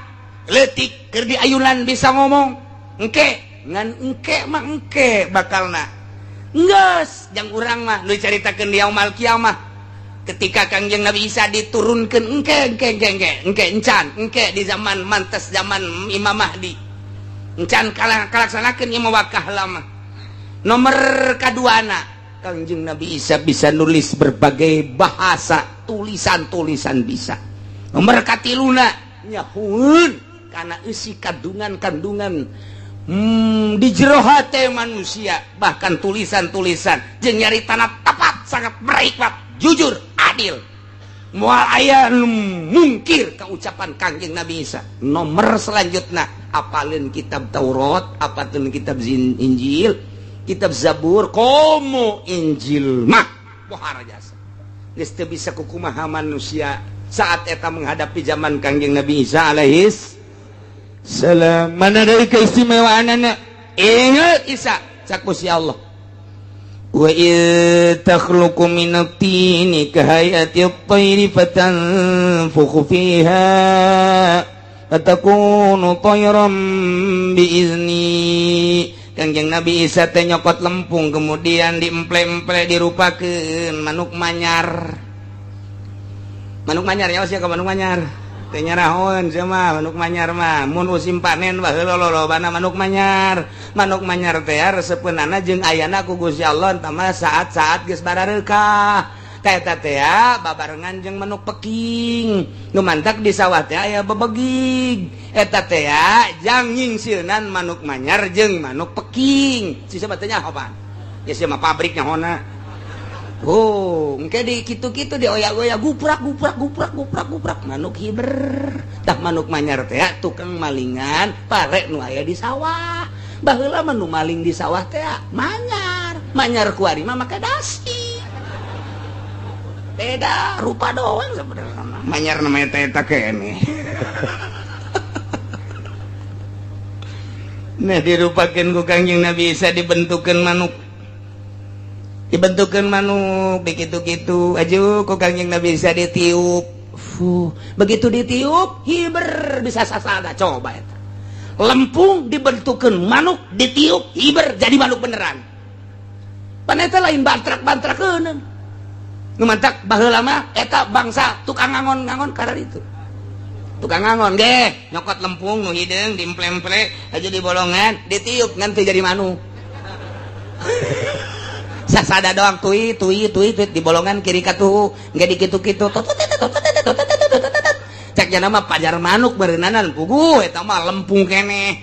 leutik keur diayunan bisa ngomong. Engke ngan engke mah engke bakalna. Geus, jang urang mah nu dicaritakeun di yaumul kiamah. Ketika Kangjeng Nabi Isa diturunkeun engke engke engke engke engke encan engke di zaman mantes zaman Imam Mahdi. Encan kalaksanakeun ieu mah wakah lama. Nomor kaduana Kangjeng Nabi Isa bisa nulis berbagai bahasa, tulisan-tulisan bisa. Nomor katiluna nyahoeun kana eusi kandungan-kandungan di jero hate manusia, bahkan tulisan-tulisan jeung nyaritana tepat, sangat berhikmat, jujur, adil. Moal aya nu mungkir keucapan Kangjeng Nabi Isa. Nomor selanjutnya apalin kitab Taurat, apalin kitab Injil, kitab Zabur, komo Injil mah pohara jasa. Geus teu bisa kukumaha manusia saat eta menghadapi zaman Kangjeng Nabi Isa alaihis salam. Mana dari keistimewaan anak? Ingat Isa, cak si Allah. Wa idh takhluqu minat tini kahayati at-tayri fatanfukhu fiha fatakunu tayran biizni. Kangjeng Nabi Isa teh nyokot lempung kemudian diemple-emple dirupakeun manuk manyar. Manuk manyar ya sia ka manuk manyar. Teh nyarahon sia mah manuk manyar mah mun musim panen baheula lolobana manuk manyar. Manuk manyar teh resepeunana jeung ayana ku Gusti Allah tama saat-saat geus barareukah. Eta teh babarengan jeung manuk peking. Nu mantak di sawah teh aya bebegig. Eta teh jang nyingsieunan manuk manyar jeung manuk peking. Si siapa teh nyaho pan? Ya sia mah pabrik nyahona. Oh, engke di kitu-kitu dioyak-oyak guprak guprak guprak guprak guprak manuk hiber. Tah manuk manyar teh tukang malingan pare nu aya di sawah. Baheula mah nu maling di sawah teh manyar. Manyar kuari mah make dasi. Beda rupa doang sebenarnya. Manyar namanya teh eta keneh. Nah dirupakeun ku Kangjeng Nabi Isa dibentukeun manuk. Dibentukeun manuk begitu-gitu aju ku Kangjeng Nabi Isa ditiup. Fuh, begitu ditiup hiber bisa sasada coba eta. Lempung dibentukeun manuk ditiup hiber jadi manuk beneran. Pan eta lain bantrak-bantrakeun. Nu mantak baheula mah eta bangsa tukang ngangon-ngangon karena itu. Tukang ngangon ge nyokot lempung nu hideung diemple-emple aja di bolongan ditiup ngan teu jadi manuk. Sasada doang tui tui tui tui di bolongan kiri katuhu nggak dikitu-kitu cek jana mah pajar manuk berenanan puguh eta mah lempung keneh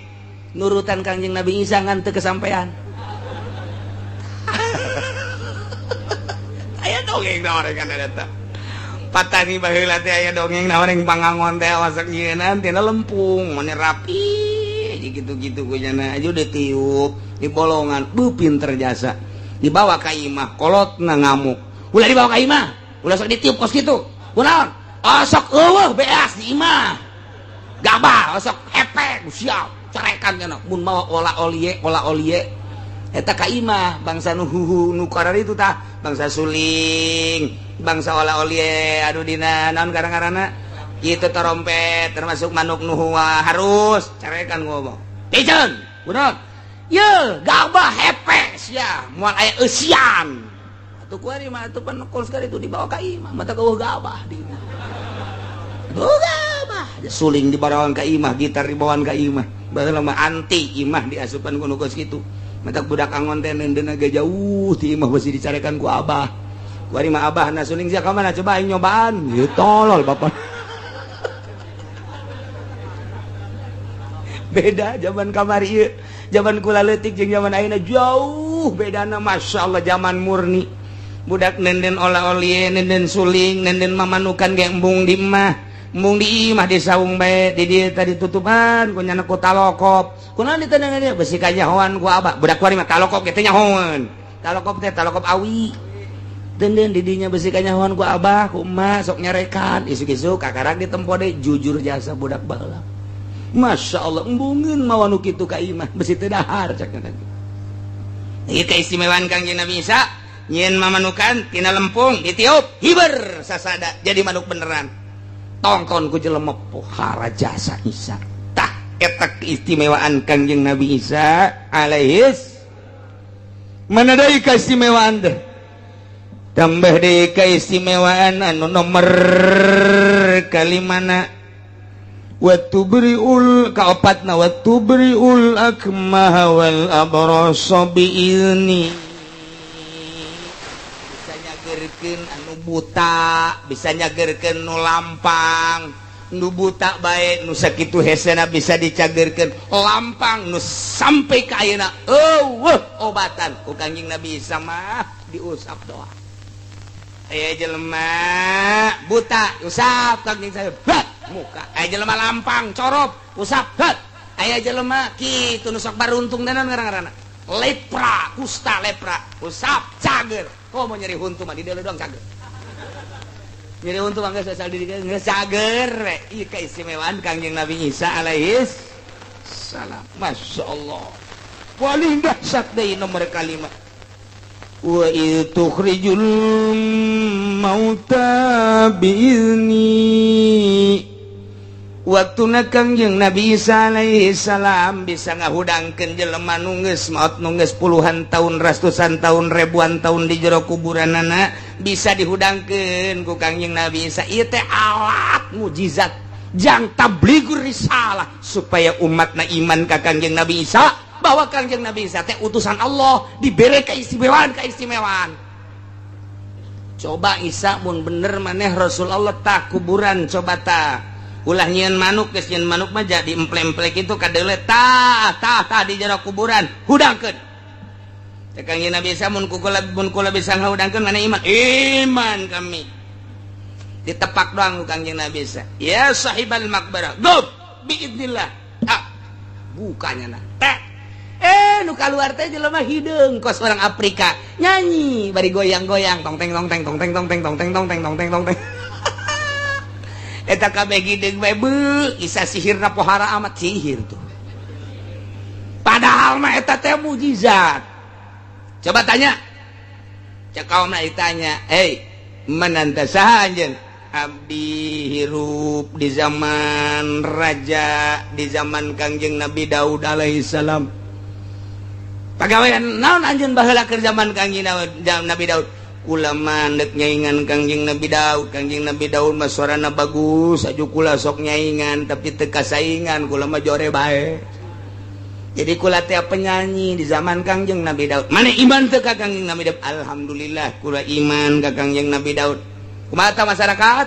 nurutan Kangjeng Nabi Isa ngan teu kesampean. Aya dongeng naon kan eta patani baheula teh aya dongeng naon yang pangangon teh masak nyieunaan tina lempung mane rapi gitu-gitu ku jana aja ditiup di bolongan bu pinter jasa dibawa ka imah kolotna ngamuk ulah dibawa ka imah ulah sok ditiup kos kitu kunaon osok eueuh beas di imah gabah osok hepek siap carekan cenah mun mawa ola olie eta ka imah bangsa nu huhu nu kararitu tah bangsa suling bangsa ola olie aduh dina naon karang-karana kitu trompet termasuk manuk nu harus carekan ngomong piceun kunaon ye gabah hepek sia moal aya eusian atuh kuari mah atuh pan kol sekali itu dibawa ka imah mata eueuh gabah di imah eueuh gabah suling dibawaan ka imah gitar dibawaan ka imah baheula mah anti imah diasupan ku nu geus kitu mata budak angon teh neundeuna ge jauh ti imah beusi dicarekan ku abah kuari mah abah na suling sia ka mana coba aing nyobaan ieu tolol bapak. Beda zaman kamari ieu zaman kula leutik jeung zaman ayeuna jauh bedana Masya Allah zaman murni budak nenden ola-olie nenden suling nenden mamanukan ge embung di imah embung di imah di saung bae di dieu tadi tutupan ku nyana ku talokop kunaon ditendengan dia besi kanyahoan ku abah budak kuari mah talokop ge teh nyahoan Talokop teh talokop awi. Denden didinya besi kanyahoan ku abah, ku emak sok nyarekan, isuk-isuk kakarak ditempo deui jujur jasa budak baheula. Masya Allah, embungeun mawa nu kitu ka imah, besi teu dahar cak teh. Ieu keistimewaan Kangjeng Nabi Isa, nyieun mamanukan tina lempung ditiup, hiber sasada jadi manuk beneran. Tongton ku jelema pohara jasa Isa. Tah eta keistimewaan Kangjeng Nabi Isa alaihis. Mana deui keistimewaan teh? Tambah deui keistimewaan anu nomor kalimana wa tubriul kaopatna wa tubriul akmaha wal abrasa biizni. Bisa nyagerkeun anu buta, bisa nyagerkeun nu lampang, nu buta bae nu sakitu hesena bisa dicagerkeun, lampang nu sampai ka ayeuna eueuh obatan ku Kangjeng Nabi Isa mah diusap doa. Aya jelema buta usap Kangjeng saya bat muka, aya jelema lampang corop usap bat, aya jelema kitu nu sok baruntung dan ngaran-ngaranna lepra kusta lepra usap cager. Komo nyeri huntu mah di dieu doang cager. Nyeri huntu mah geus asal di dieu geus cager we. Ieu keistimewaan Kangjeng Nabi Isa alaihis salam. Masya Allah. Paling dahsyat deui nomor kalima. Wa idh tukhrijul mauta biizni. Waktuna Kangjeng Nabi Isa alaihi salam bisa ngahudangkeun jelema nu geus maot nu geus puluhan tahun, ratusan tahun, ribuan tahun di jero kuburanana bisa dihudangkeun ku Kangjeng Nabi Isa. Ieu teh alat mujizat jang tablighur risalah supaya umatna iman ka Kangjeng Nabi Isa bahwa Kangjeng Nabi Isa teh utusan Allah, dibere keistimewaan-keistimewaan. Coba Isa mun bener maneh Rasul Allah tah kuburan coba tah. Ulah nyieun manuk, geus nyieun manuk mah jadi emple-emple kitu kadeule tah tah tah di jero kuburan hudangkeun. Teh Kangjeng Nabi Isa mun kula mun kula bisa ngahudangkeun mana iman? Iman kami. Ditepak doang ku Kangjeng Nabi Isa. Ya sahibal maqbarah, gub biidznillah. Ah, bukanya nah. Teh nu kaluar teh jelema hideung kos orang Afrika nyanyi bari goyang-goyang tong teng tong teng tong teng tong teng tong teng tong teng tong teng tong teng. Eta kabeh hideung bae beuh, Isa sihirna pohara amat sihir tuh. Padahal mah eta teh mujizat. Coba tanya. Cek kaumna ditanya, "Hei, man anta saha anjeun?" Abdi hirup di zaman raja, di zaman Kangjeng Nabi Daud alaihissalam. Pagawean naon anjeun baheula keur zaman Kangjeng Nabi Daud? Kula mah deuk nyaingan Kangjeng Nabi Daud. Kangjeng Nabi Daud mah suarana bagus, aju kula sok nyaingan tapi teu kasaingan, kula mah jore bae. Jadi kula teh penyanyi di zaman Kangjeng Nabi Daud. Mana iman teu ka Kangjeng Nabi Daud? Alhamdulillah kula iman ka Kangjeng Nabi Daud. Kumaha tah masyarakat?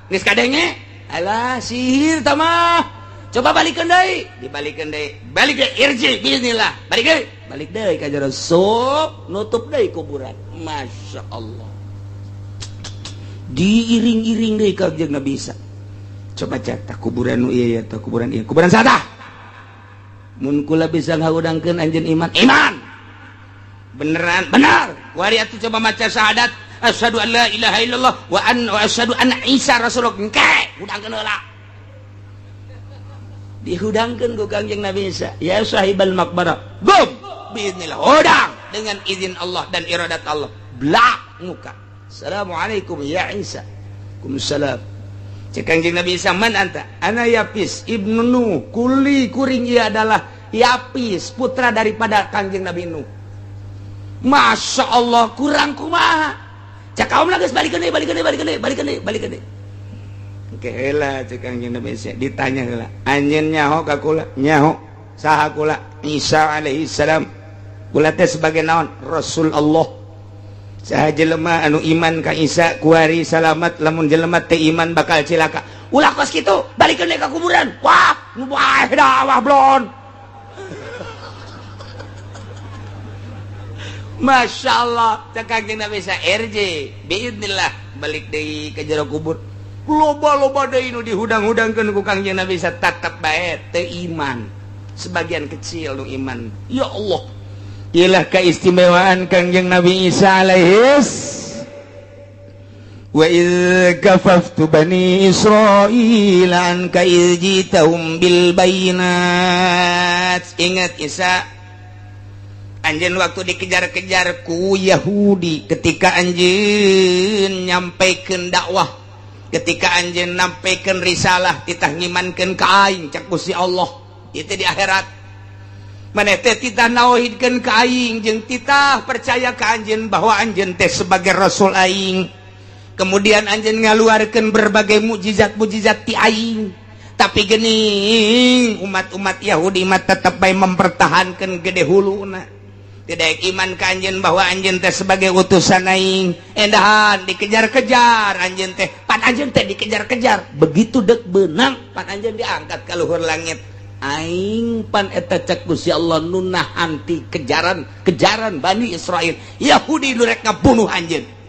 Geus kadenge? Alah sihir tah mah. Coba balikeun deui, dibalikeun deui. Balik deui, irji bismillah. Balik deui. Balik deui ka jero sup, nutup deui kuburan. Masya Allah. Diiring-iring deui ka Kangjeng Nabi Isa. Coba cek tah kuburan nu ieu ya, tah kuburan ieu. Kuburan saha? Mun kula bisa ngahudangkeun anjeun iman. Iman. Beneran, benar. Kuari atuh coba maca syahadat. Asyhadu an la ilaha illallah wa an wa asyhadu anna Isa rasulullah. Engke, hudangkeun heula. Dihudangkeun ku Kangjeng Nabi Isa. Ya sahibal maqbarah. Gum biiznillah. Hudang dengan izin Allah dan iradat Allah. Blak muka. Assalamualaikum ya Isa. Waalaikumsalam. Cek Kangjeng Nabi Isa, man anta? Ana Yapis ibnu Nuh. Kuli kuring ia adalah Yapis, putra daripada Kangjeng Nabi Nuh. Masya Allah, kurang kumaha. Cek kaum geus balikeun deui, balikeun deui, balikeun deui, balikeun deui, balikeun deui. Oke heula cek Kangjeng Nabi Isa ditanya heula. Anjeun nyaho ka kula? Nyaho. Saha kula? Isa alaihi salam. Kula teh sebagai naon? Rasul Allah. Saha jelema anu iman ka Isa kuari salamat, lamun jelema teu iman bakal cilaka. Ulah kos kitu, balikeun deui ka kuburan. Wah, nu bae dah wah blon. Masya Allah, cek Kangjeng Nabi Isa RJ biidznillah balik deui ka jero kubur. Loba-loba deui nu dihudang-hudangkeun ku Kangjeng Nabi Isa tetep bae teu iman. Sebagian kecil nu iman. Ya Allah. Ilah keistimewaan Kangjeng Nabi Isa alaihis. Wa idz kafaftu bani Israil anka idz jitahum bil bayinat. Ingat Isa, anjeun waktu dikejar-kejar ku Yahudi ketika anjeun nyampaikan dakwah, ketika anjeun nyampaikan risalah, titah ngimankeun ka aing, cak Gusti Allah itu di akhirat, maneh teh titah nauhidkeun ka aing jeung titah percaya ka anjeun bahwa anjeun teh sebagai rasul aing. Kemudian anjeun ngaluarkeun berbagai mukjizat-mukjizat ti aing, tapi gening umat-umat Yahudi mah tetep bae mempertahankan gede huluna, tidak iman ka anjeun bahwa anjeun teh sebagai utusan aing. Endahan dikejar-kejar anjeun teh, pan anjeun teh dikejar-kejar, begitu dek benang pan anjeun diangkat ke luhur langit. Aing pan eta, cek Gusti Allah, nu nahan ti kejaran kejaran Bani Israel Yahudi nu rek ngabunuh anjeun.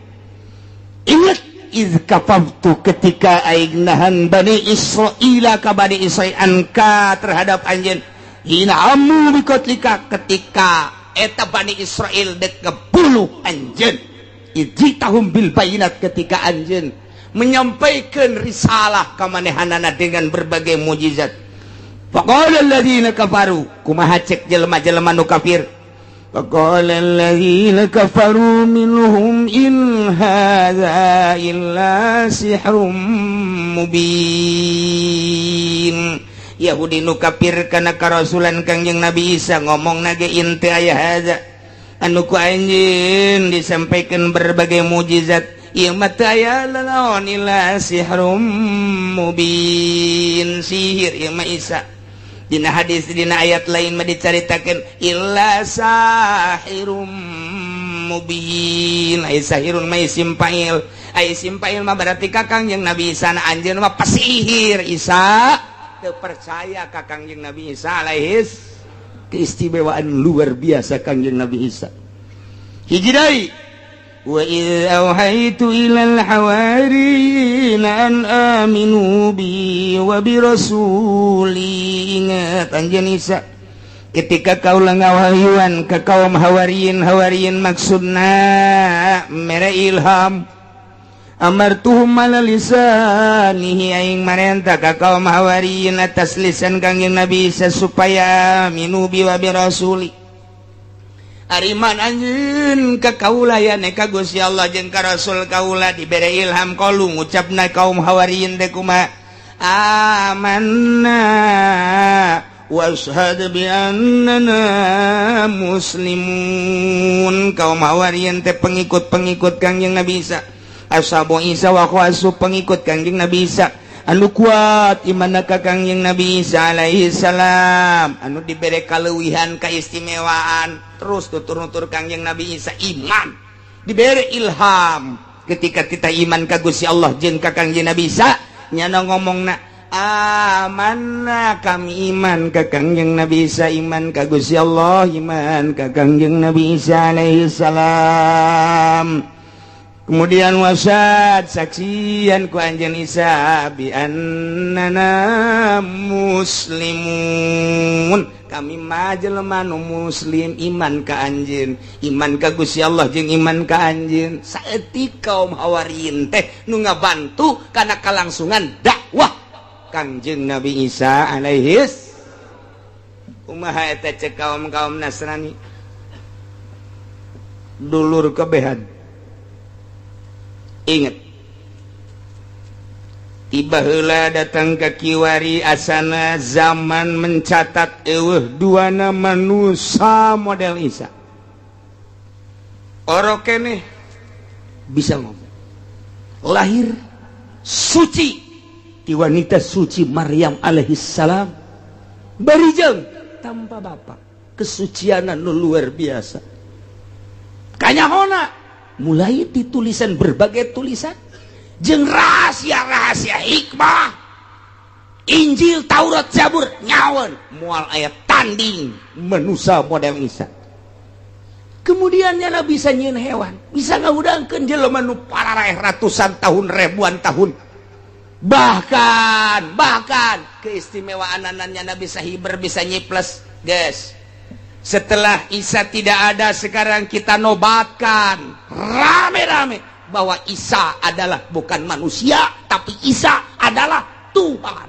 Ingat, iz kafaftu, ketika aing nahan Bani Israel ka Bani Israel, anka terhadap anjeun, hina hammu biqatlika, ketika eta Bani Israel dek ngebunuh anjeun, ijitahum bil bayinat, ketika anjeun menyampaikan risalah ka manehanana dengan berbagai mukjizat. Faqala alladzina kafaru, kumaha cek jelema-jelema nu kafir? Faqala alladzina kafaru minhum in hadza illa sihrum mubin. Yahudi nu kafir kana karasulan Kangjeng Nabi Isa ngomong nage in teu aya hadza anu ku anjeun disampaikan berbagai mukjizat ieu mah teu aya lalaon illa sihrum mubin, sihir ieu mah Isa. Dina hadis, dina ayat lain mah dicaritakeun illa sahirum mubin. Ai sahirun mah isim fa'il, ai isim fa'il mah berarti ka Kangjeng Nabi Isa na anjeun mah pasihir. Isa teu percaya ka Kangjeng Nabi Isa alaihis. Keistimewaan luar biasa Kangjeng Nabi Isa. Hiji deui, wa idz auhaitu ilal hawariyin an aminu bi wa bi rasuli. Ingat anjeun Isa ketika kaula ngawahyuan ke kaum hawariyin. Hawariyin maksudna mere ilham, amartuhum ala lisanihi, aing marenta ka kaum hawariyin atas lisan Kangjeng Nabi Isa supaya aminu bi wa bi rasuli. Ariman anjeun ka kaula ya ka Gusti Allah jeung ka Rasul kaula dibere ilham. Qalu, ngucapna kaum hawariyin teh kumaha? Amanna washhad bi annana muslimun. Kaum hawariyin teh pengikut-pengikut Kangjeng Nabi Isa, ashabu Isa wa khawasu, pengikut Kangjeng Nabi Isa anu kuat iman ka Kangjeng Nabi Isa alaihi salam, anu dibere kaleuwihan keistimewaan terus tutur-nutur Kangjeng Nabi Isa iman, dibere ilham ketika kita iman ka Gusti Allah jeung ka Kangjeng Nabi Isa. Nyana ngomongna amanna, kami iman ka Kangjeng Nabi Isa, iman ka Gusti Allah, iman ka Kangjeng Nabi Isa alaihi salam. Kemudian washhad, saksian ku anjeun Isa, bi annana muslimun, kami mah jelema nu muslim, iman ka anjeun, iman ka Gusti Allah jeung iman ka anjeun. Saeutik kaum hawariyin teh nu ngabantu kana kalangsungan dakwah Kangjeng Nabi Isa alaihis. Kumaha eta cek kaum-kaum Nasrani, dulur kebehan? Ingat, tiba heula datang ke kiwari asana zaman mencatat eueuh dua nama manusia model Isa. Orok keneh bisa ngomong, lahir suci di wanita suci Maryam alaihi salam, barijeng tanpa bapak, kesucian nu luar biasa. Kanyahona mulai ditulisan berbagai tulisan jeung rahasia-rahasia hikmah Injil, Taurat, Zabur nyawan moal aya tanding manusia model Isa. Kemudian nyana bisa nyieun hewan, bisa ngahudangkeun jelema nu pararaeh ratusan tahun, ribuan tahun. Bahkan bahkan keistimewaan nyana bisa hiber, bisa nyiples, guys. Setelah Isa tidak ada, sekarang kita nobatkan rame-rame bahwa Isa adalah bukan manusia, tapi Isa adalah Tuhan.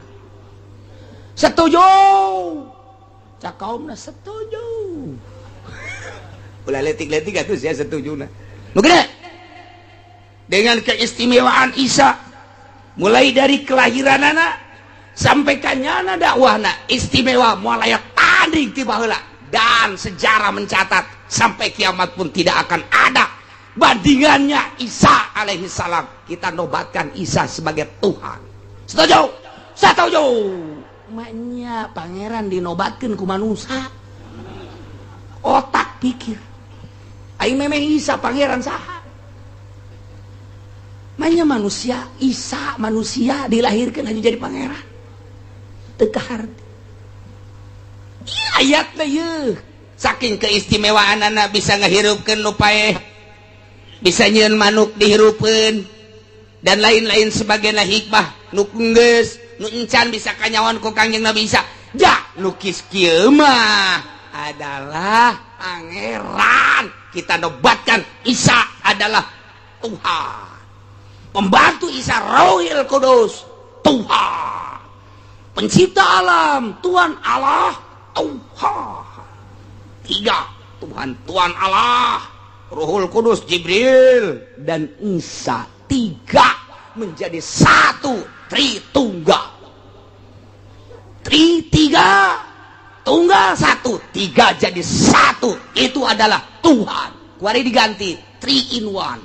Setuju? Cak kaumna setuju. Ulah letik-letik atuh sia setuju na. Nu gede. Dengan keistimewaan Isa mulai dari kelahiranana sampai kanyana dakwahna istimewa, moal aya tanding ti baheula, dan sejarah mencatat sampai kiamat pun tidak akan ada bandingannya Isa alaihi salam. Kita nobatkan Isa sebagai Tuhan. Setuju? Setuju. Maknya pangeran dinobatkan ku manusia, otak pikir aing memang Isa pangeran saha. Maknya manusia, Isa manusia dilahirkan hanya jadi pangeran, teu kaharti ayatna yeuh. Saking keistimewaan anak bisa ngahirupkeun nu paeh, bisa nyieun manuk dihirupkeun, dan lain-lain sebagainya. Hikmah nu geus nu encan bisa kanyawan ku Kangjeng Nabi Isa. Ja lukis kieu mah adalah pangeran. Kita nobatkan Isa adalah Tuhan. Pembantu Isa Rohil Kudus, Tuhan. Pencipta alam, Tuhan Allah, Tuhan. Tiga Tuhan, Tuhan Allah, Ruhul Kudus Jibril, dan Isa. Tiga menjadi satu, Tritunggal. Tri tiga, tunggal satu, tiga jadi satu, itu adalah Tuhan. Kuari diganti three in one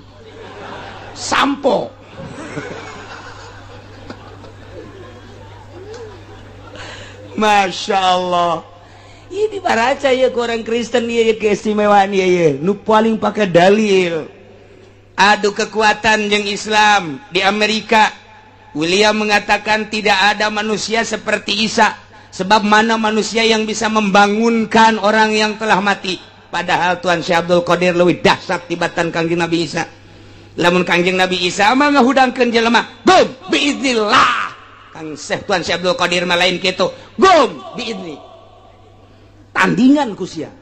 sampo. Masya Allah, ini baraca ya ke orang Kristen ya, keistimewaan ya, ya nu paling pakai dalil adu kekuatan yang Islam di Amerika. William mengatakan tidak ada manusia seperti Isa, sebab mana manusia yang bisa membangunkan orang yang telah mati. Padahal Tuan Syekh Abdul Qadir leuwih dahsyat tibatan Kangjeng Nabi Isa. Lamun Kangjeng Nabi Isa mah ngahudangkeun jelema, gum biiznillah. Kang Syekh Tuan Syekh Abdul Qadir mah lain kitu, gum biizni. Tandingan ku sia.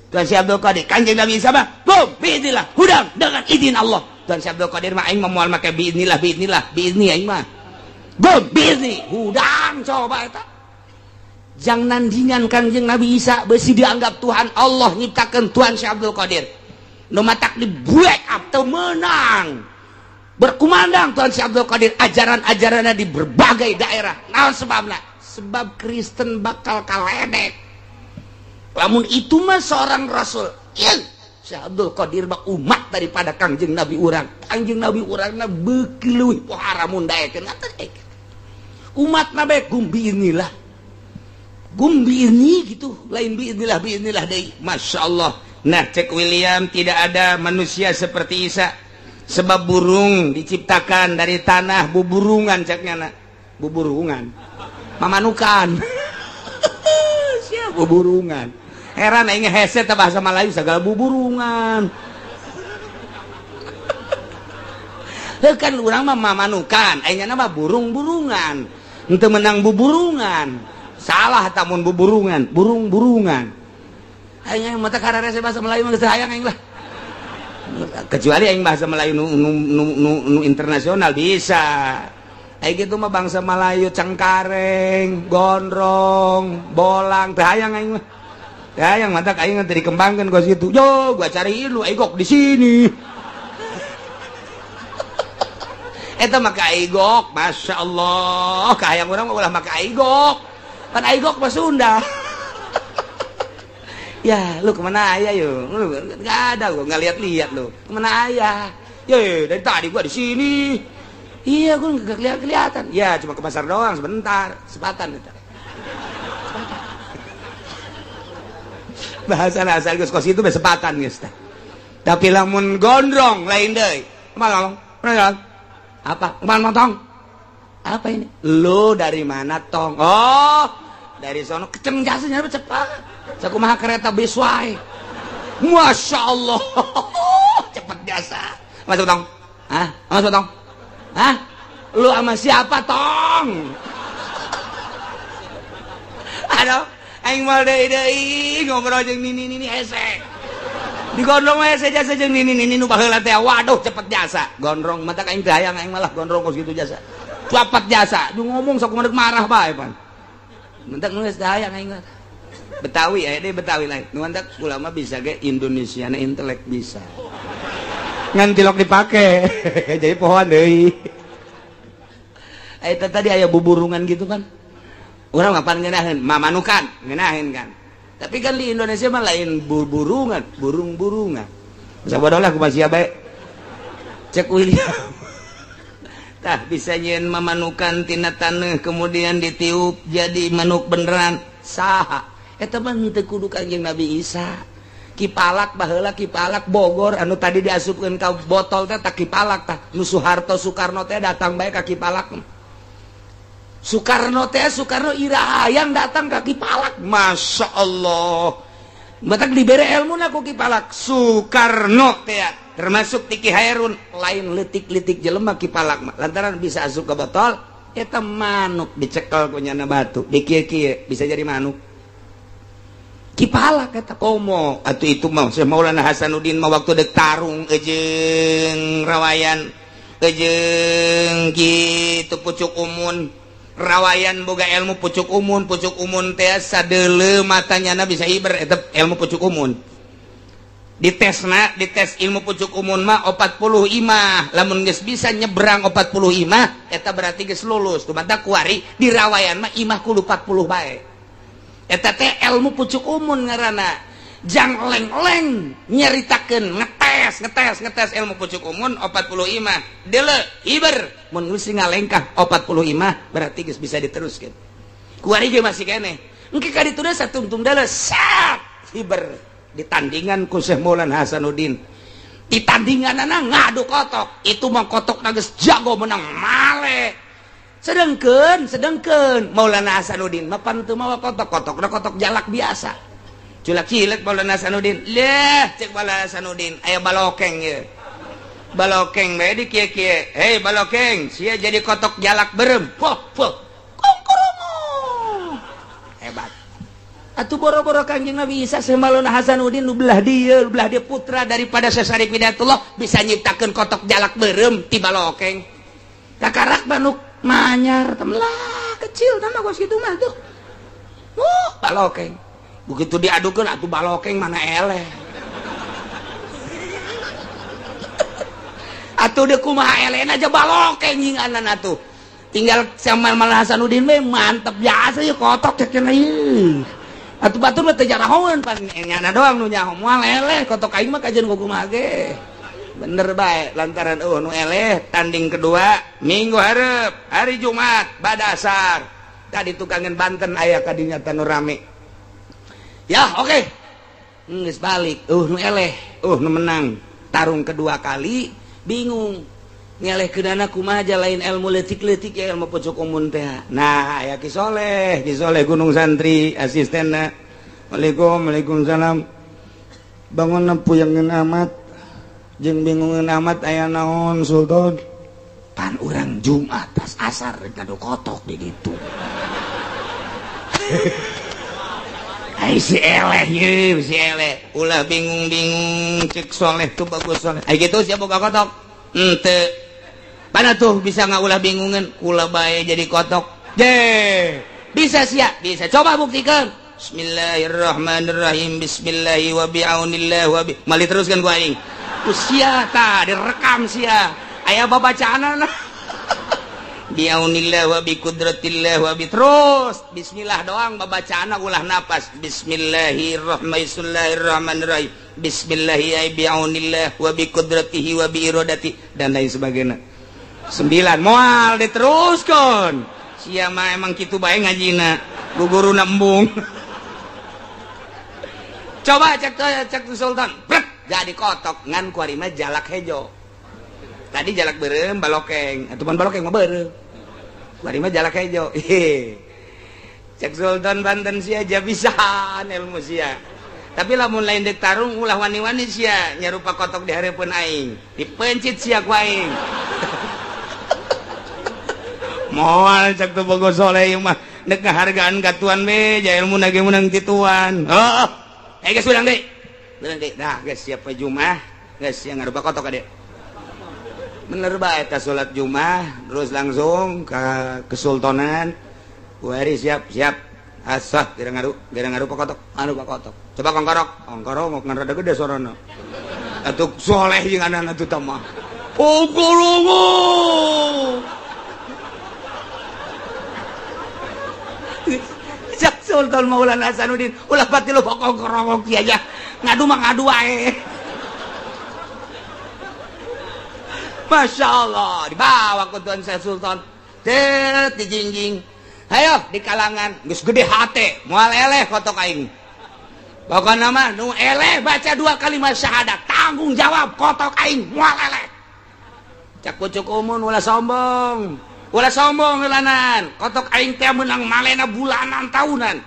Tuan Syekh Abdul Qadir, Kangjeng Nabi Isa mah gum biiznillah, hudang dengan izin Allah. Tuan Syekh Abdul Qadir mah aing mah moal make biiznillah, biiznillah, biizni aing mah. Gum biizni, hudang coba eta. Jang nandingan Kangjeng Nabi Isa besi dianggap Tuhan Allah nyiptakeun Tuhan Syekh Abdul Qadir. Nu matak di break up teu meunang. Berkumandang Tuhan Syekh Abdul Qadir ajaran-ajaranna di berbagai daerah. Naon sebabna? Sebab Kristen bakal kaledek. Lamun itu mah seorang rasul. Ieu Syekh Abdul Qadir mah umat daripada Kangjeng Nabi urang. Kangjeng Nabi urangna beuki leuwih pohara mun daekeun. Umat nabe gum biiznillah. Gum biizni gitu, lain biiznillah biiznillah deui. Masya Allah. Nah, cek William tidak ada manusia seperti Isa. Sebab burung diciptakan dari tanah, buburungan ceknya nak. Buburungan. Mamanukan. Siap buburungan. Heran aing hese teh bahasa Melayu segala buburungan. Heuh kan urang mah mamanukan, aing mah burung-burungan. Henteu menang buburungan. Salah tamun buburungan, burung-burungan. Aing mata kararese bahasa Melayu mah geus hayang aing lah. Kecuali aing bahasa Melayu nu, nu, nu, nu, nu internasional bisa. Aing gitu mah bangsa Melayu cengkareng, gondrong, bolang, teu hayang aing mah. Teu hayang mata aing teh dikembangkeun ka situ. Yo, gua cariin lu aing kok di sini. Eta mah ka aigok, Masya Allah, kahayang urang mah ulah maka aigok. Pan aigok mah Sunda. Ya, lu kemana ayah yo? Lu nggak ada gua nggak lihat-lihat lu. Kemana ayah? Ye, dari tadi gua di sini. Iya, gua nggak kelihatan. Ya, cuma ke pasar doang sebentar, sepatan itu. Sepatan. Bahasa asal geus kos itu sepatan geus tah. Tapi lamun gondrong lain deui. Kemana tong? Kemana? Apa? Kemana tong? Apa ini? Lu dari mana tong? Oh, dari sono keceng jasanya cepat. Sakumaha kereta bis wae. Masya Allah, cepet jasa. Masuk tong? Hah? Masuk tong? Hah? Lu sama siapa tong? Aduh, Aing moal deui deui ngobrol jeung nini nini, hese digondrong we, hese jasa jeung nini nini nu baheula teh. Waduh, cepet jasa gondrong mata aing teh hayang, aing malah gondrong kos kitu jasa, cepet jasa. Nu ngomong sok kumaha marah bae pan mentak nu geus hayang aing mah. Betawi aya deui, Betawi lain nu mantak ulama bisa ge Indonesia na intelek bisa ngan tilok dipake jadi pohon deui. Eta tadi aya buburungan gitu kan, urang mapan ngeunaheun mamanukan ngeunaheun kan, tapi kan di Indonesia mah lain burungan, burung-burungan. Sabodoh lah kumaha sia bae. Cek William tah bisa nyieun mamanukan tina taneuh, kemudian ditiup jadi manuk beneran, saha eta mah? Teu kudu Kanjeng Nabi Isa. Ki Palak baheula, Ki Palak Bogor anu tadi diasupkeun ka botol teh, tak Ki Palak tah nu Soeharto Soekarno teh datang bae ka Ki Palak. Soekarno teh, Soekarno ira hayang datang ka Ki Palak. Masya Allah, matak dibere ilmu ku Ki Palak. Soekarno teh termasuk Tiki Hairun, lain letik-letik jelema Ki Palak mah, lantaran bisa asup ke botol eta manuk, dicekel ku nyana batu dikieu-kieu bisa jadi manuk Ki Palak eta. Komo atuh itu mah Syekh Maulana Hasanuddin mah waktu dek tarung jeung rawayan jeung kitu pucuk umun. Rawayan boga ilmu pucuk umun. Pucuk umun teh sadeuleu matanya bisa hiber, eta ilmu pucuk umun. Ditesna, dites ilmu pucuk umun mah 40 imah. Lamun geus bisa nyebrang 40 imah, eta berarti geus lulus. Kumaha kuari di rawayan mah imah kudu 40 bae. Eta teh ilmu pucuk umun ngaranna, jang leng-leng nyaritakeun ngetes ngetes ngetes ilmu pucuk umun 40 imah dele hiber. Mun geus ngalengkah 40 imah berarti geus bisa diteruskeun. Kuari ge masih keneh engke ka ditu satungtung dele sat hiber. Ditandingan ku Syekh Maulana Hasanuddin, ditandingan ngadu kotok itu mah, kotok geus jago menang male. Sedengkeun sedengkeun Maulana Hasanuddin mah pan teu mawa kotok, kotokna kotok jalak biasa, culak cilek. Maulana Hasanuddin leh, cek Maulana Hasanuddin aya balokeng ye, balokeng bae di kieu-kieu, "Hei balokeng, sia jadi kotok jalak berem." Poh poh kongkorong hebat atuh. Boro-boro Kanjeng Nabi Isa, Syekh Maulana Hasanuddin nu belah dieu, belah dia putra daripada Syekh Syarif Hidayatullah bisa nyiptakeun kotok jalak berem ti balokeng. Kakarak manuk manyar temelah kecil nama gos gitu mah tuh. Balokeng begitu diadukan atuh balokeng mana eleh atuh, deh kumaha eleh aja balokeng nyinganan atuh. Tinggal sama Maulana Hasanuddin we mantep biasa ya kotok cek cenah ieu atuh. Batur mah teu jarahoeun, pan nyana doang nu nyaho, moal eleh kotok aing mah kajian kumaha ge bener bae. Lantaran oh nu eleh, tanding kedua minggu hareup hari Jumat bada asar tadi tukangan Banten aya kadinya tanu rame ya. Oke, geus balik, nu eleh, nu menang tarung kedua kali. Bingung ngeleh kedana kumaha, lain ilmu letik-letik ya ilmu pojok umun teh. Nah, aya Ki Soleh, Ki Soleh Gunung Santri asistenna. Waalaikum, waalaikumsalam. Bangun puyangeun amat jeung bingungeun amat, aya naon, Sultan? Pan urang Jumat tas asar rek ngadu kotok di ditu. Ai si eleh ye, si eleh ulah bingung-bingung, cek Soleh tuh. Bagus Soleh. Ai gitu sia boga kotok ente mana tuh bisa nggak? Ulah bingungan, kula bae jadi kotok je bisa sia bisa, coba buktikan. Bismillahirrahmanirrahim, bismillahi wa bi'aunillah wa bi mali teruskan ku aing usia ta direkam sia aya babacaan biaunillah wa bi kudratillah wa bi terus bismillah doang babacaan, ulah napas. Bismillahirrahmanirrahim, bismillahi biaunillah wa bi kudratihi wa bi iradati dan lain sebagainya. Sembilan moal diteruskan sia mah, emang kitu bae ngajina guru nembung. Coba cek cek Sultan. Brek, jadi kotok ngan kuari mah jalak hejo. Tadi jalak berem balokeng atuh, pan balokeng mah beureum, kuari mah jalak hejo. Cek Sultan Banten, sia aja bisa ilmu sia, tapi lamun lain dek tarung ulah wani-wani sia nyarupa kotok di hareupeun aing, dipencit sia ku aing. Moal cak tuh bogo soleh ieu mah nek ngahargaan ka tuan be, ja ilmu ge meunang ti tuan. Oh, eh geus urang deui. Urang deui. Dah geus siap Jumat, geus yang ngarupa kotok ade. Bener bae eta salat Jumat terus langsung ke Kesultanan. Wari siap siap. Asah kira ngaru kotok, anu kotok. Coba kongkorok, kongkorok ngan rada gede sorana. Atuh soleh jeung anak atuh tamah. Kongkorok. Cak Sultan Maulana Hasanuddin, ulah pati lu kongkorok kieu aja. Ngadu mah ngadu wae. Masya Allah, dibawa ke Tuan Syekh Sultan. Tet dijingjing. Ayo di kalangan geus gede hate, moal eleh kotok aing. Pokona mah nu eleh baca 2 kalimat syahadat, tanggung jawab kotok aing moal eleh. Cak pucuk umun ulah sombong. Ulah sombong heulanan. Kotok aing teh meunang malena bulanan tahunan.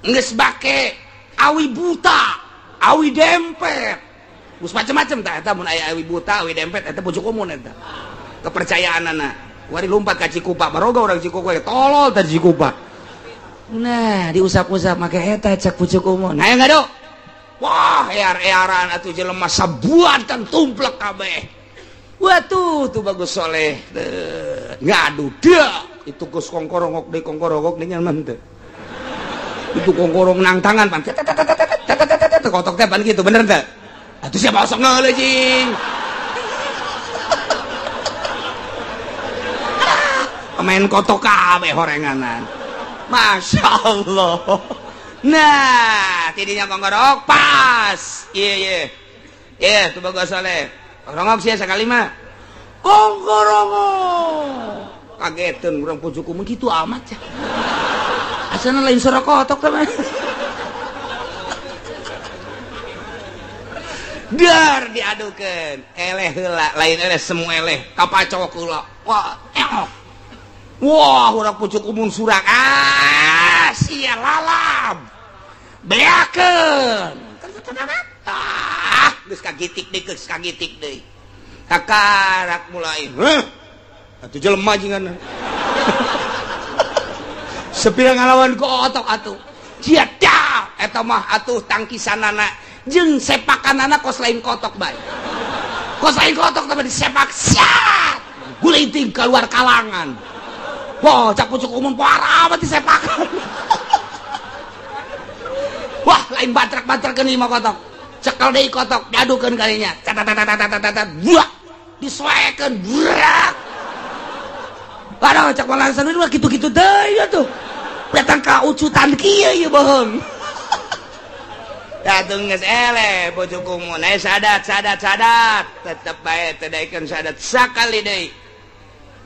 Geus bake awi buta, awi dempet. Geus macem-macem tah eta mun aya awi buta, awi dempet eta pucuk umun eta. Kepercayaanana. Wari lompat ka Cikupa, baroga orang Cikupa tolol tadi Cikupa. Nah, diusap-usap make eta cak pucuk umun. Nah, ngado. Wah, ear-earan atuh jelema sabuatan tumplek kabeh. Watuh, tuh bagus soleh. Ngadu dia. Itu geus kongkorongok deui kongkorongok deui nyaman teu. Itu kongkorong nang tangan pan. Kotok teh pan gitu, bener teu? Atuh siapa osok ngeuleuh jing. Pemain kotok kabeh horenganan. Masya Allah. Nah, tidinya kongkorok pas. Iya iya. Iya, tuh bagus soleh. Kongkorok sih sekali mah. Kongkorok. Kagetan urang pucuk umum gitu amat ya. Asalna lain suara kotok teman. Dar diadukeun. Eleh heula, lain eleh semua eleh. Kapacok heula. Wah, eok. Wah, urang pucuk umun surak. Ah, sia lalab. Beakeun. Ah, geus kagitik deui, geus kagitik deui. Kakarak mulai. Heuh. Atuh jelema jingan. Sepira ngalawan kotok atuh. Sia dah, eta mah atuh tangkisanana jeung sepakanana kos lain kotok bae. Kos lain kotok tapi disepak siat. Gulinting keluar kalangan. Wah, cak pucuk umum parah amat disepakan. Wah, lain batrak-batrakeun ieu mah kotok. Cekel deui kotok, diadukeun kalinya. Tat buah. Disoekeun, brak. Waduh, cak Maulana Hasanuddin mah kitu-kitu deui atuh. Datang ka ucutan kieu ieu bohong. Datang geus eleh pucuk umum. Eh sadat sadat sadat, tetep bae teu daekeun sadat sakali deui.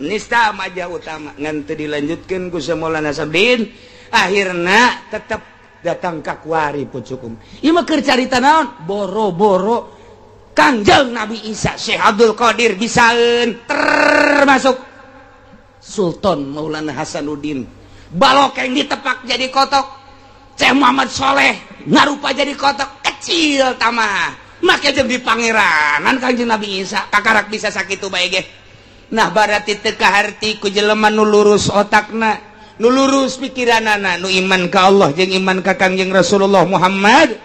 Nista majah utama ngan teu dilanjutkeun ku Maulana Hasanuddin, akhirna tetep datang ka kuari pucukum. Ieu mah keur carita naon? Boro-boro Kangjeng Nabi Isa Syekh Abdul Qadir bisaeun termasuk Sultan Maulana Hasanuddin. Balokeng ditepak jadi kotok. Syekh Muhammad Soleh ngarupa jadi kotok kecil tamah. Make jeung di pangeranan Kangjeng Nabi Isa kakarak bisa sakitu bae ge. Nah berarti teu kaharti ku jelema nu lurus otakna, nu lurus pikiranana, nu iman ka Allah jeung iman ka Kangjeng Rasulullah Muhammad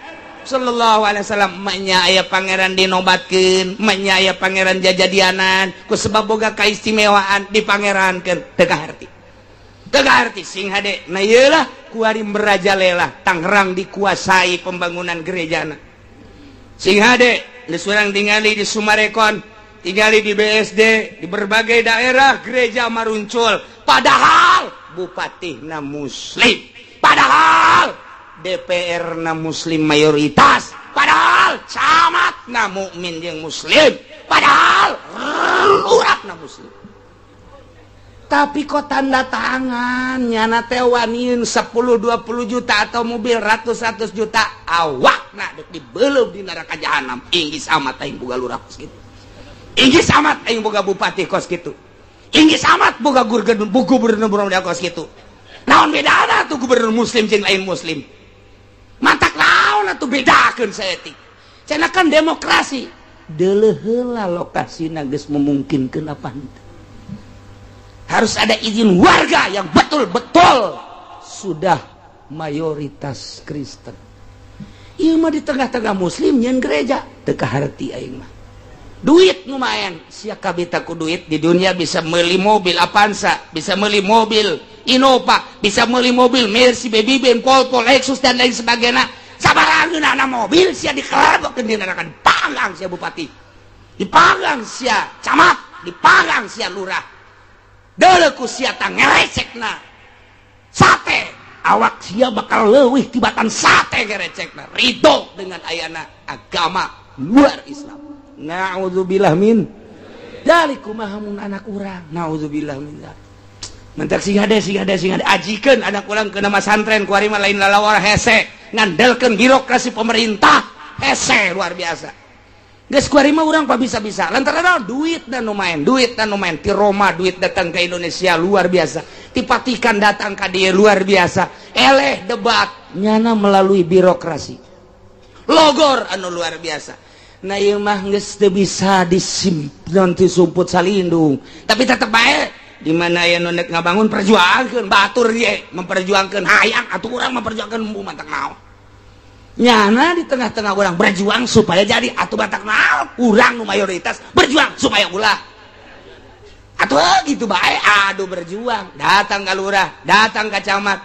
sallallahu alaihi wasallam. Manya aya pangeran dinobatkeun, manya aya pangeran jajadianan ku sebab boga kaistimewaan dipangerankeun. Teu kaharti. Teu kaharti sing hade. Nah ieu lah kuari merajalela Tangerang dikuasai pembangunan gerejana. Sing hade geus urang tingali di Sumarekon, tingali di BSD, di berbagai daerah gereja maruncul, padahal bupatihna muslim, padahal DPR na muslim mayoritas, padahal camat na mukmin jeung muslim, padahal lurah na muslim. Tapi kok tanda tangan nyana teh waniun 10-20 juta atau mobil ratus-ratus juta awakna dek dibeleup di neraka jahanam. Inggis amat aing boga lurah kos kitu. Inggis amat aing boga bupati kos kitu. Inggis amat boga gubernur kos kitu. Naon bedana tuh gubernur muslim jeung lain muslim? Matak naon atuh bedakeun saeutik. Cenah kan demokrasi. Deuleuh heula lokasina geus memungkinkeun apa henteu. Harus ada izin warga yang betul-betul sudah mayoritas Kristen. Ieu mah di tengah-tengah muslim nyeun gereja, teu kaharti aing mah. Duit lumayan, sia kabita ku duit di dunia bisa beli mobil Avanza, bisa beli mobil Innova, bisa beli mobil Mercy, Baby Benz, Volvo, Lexus, dan lain sebagainya. Sabarangeun anak mobil sia dikelabok di neraka, dipanggang sia bupati, dipanggang sia camat, dipanggang sia lurah. Deuleu ku sia tang ngerecekna sate, awak sia bakal leuwih tibatan sate ngerecekna. Ridho dengan ayana agama luar Islam. Na'udzubillah min dzalik. Kumaha mun anak urang? Na'udzubillah min dzalik. Mentak sing hade, sing hade, sing hade, ajikeun anak urang ke nama santren. Kuari mah lain lalawar, hese ngandelkeun birokrasi pemerintah, hese luar biasa. Geus kuari mah urang bisa-bisa lantaran naon? Duit dan nu main, duit dan nu main. Ti Roma duit datang ke Indonesia luar biasa, ti Vatikan datang ka dieu luar biasa. Eleh debat nyana melalui birokrasi logor anu luar biasa. Nah, ieu mah geus teu bisa disimpan ti sumput salindung, tapi tetep bae di mana aya nu nek ngabangun, perjuangkeun. Batur ge memperjuangkeun, hayang atuh urang memperjuangkan, matak naon nyana di tengah-tengah orang berjuang supaya jadi atuh, batak naon urang nu mayoritas berjuang supaya ulah atuh gitu bae. Aduh, berjuang datang ke lurah, datang ke camat.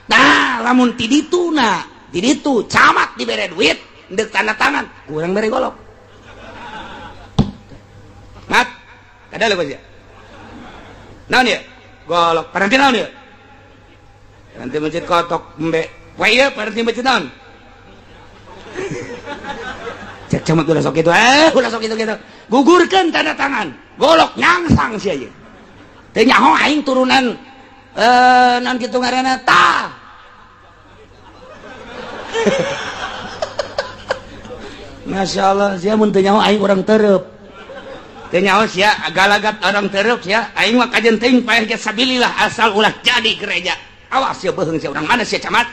Nah, lamun ti ditu, nah ti ditu camat dibere duit ndek tanda tangan, kurang bere golok mat kada lho ya. Naon ya golok paranti? Naon ya paranti? Masjid kotok embe wah iya, paranti masjid naon? Cek camat ulah sok itu, eh, ulah sok itu gitu, gugurkan tanda tangan, golok nyangsang sia ieu. Teu nyaho aing turunan eh naon kitu ngaranna tah. Masya Allah, sia mun teu nyaho aing urang terep. Teu nyaho sia galagat orang terep sia. Aing mah kajen teuing paeh ge sabilillah, asal ulah jadi gereja. Awas sia, beuheung sia, urang mana sia camat?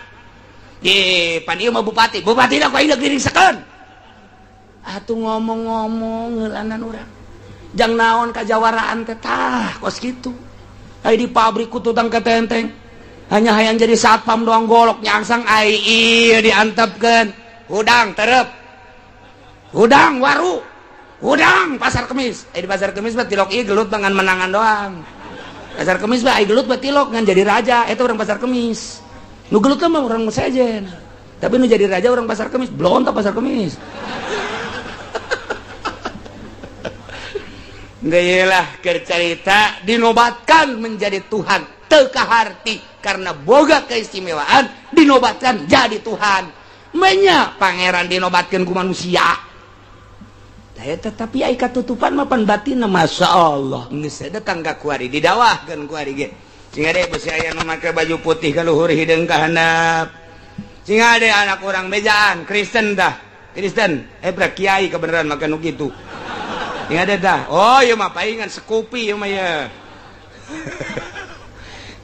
Ye, pan ieu mah bupati. Bupati ku aing diringsekeun. Atuh ngomong-ngomong ngeulanan urang. Jang naon kajawaraan teh tah kos kitu. Ai di pabrik ku tutang ketenteng. Hanya hayang jadi satpam doang, golok nyangsang. Ai ieu diantepkeun. Hudang terep. Hudang waru. Hudang pasar kemis. Eh, di pasar kemis mah tilok ieu gelut dengan menangan doang. Pasar kemis mah ai gelut mah tilok ngan jadi raja, eta orang pasar kemis. Nu gelut mah orang sejen. Tapi nu jadi raja orang pasar kemis, belum pasar kemis. Lah cerita dinobatkan menjadi Tuhan teu kaharti karena boga keistimewaan, dinobatkan jadi Tuhan. Menya pangeran dinobatkan ku manusia. Tetapi ai katutupan mapan batin. Masya Allah, geus datang ka kuari, didawahkeun kuari ge. Sing ade besi aya nu make baju putih ka luhur, hideung ka handap. Sing ade anak urang bejaan Kristen dah, Kristen eh kiai kebenaran make nu kitu. Sing ade dah. Oh, ieu mah paingan sekupi ieu mah ya.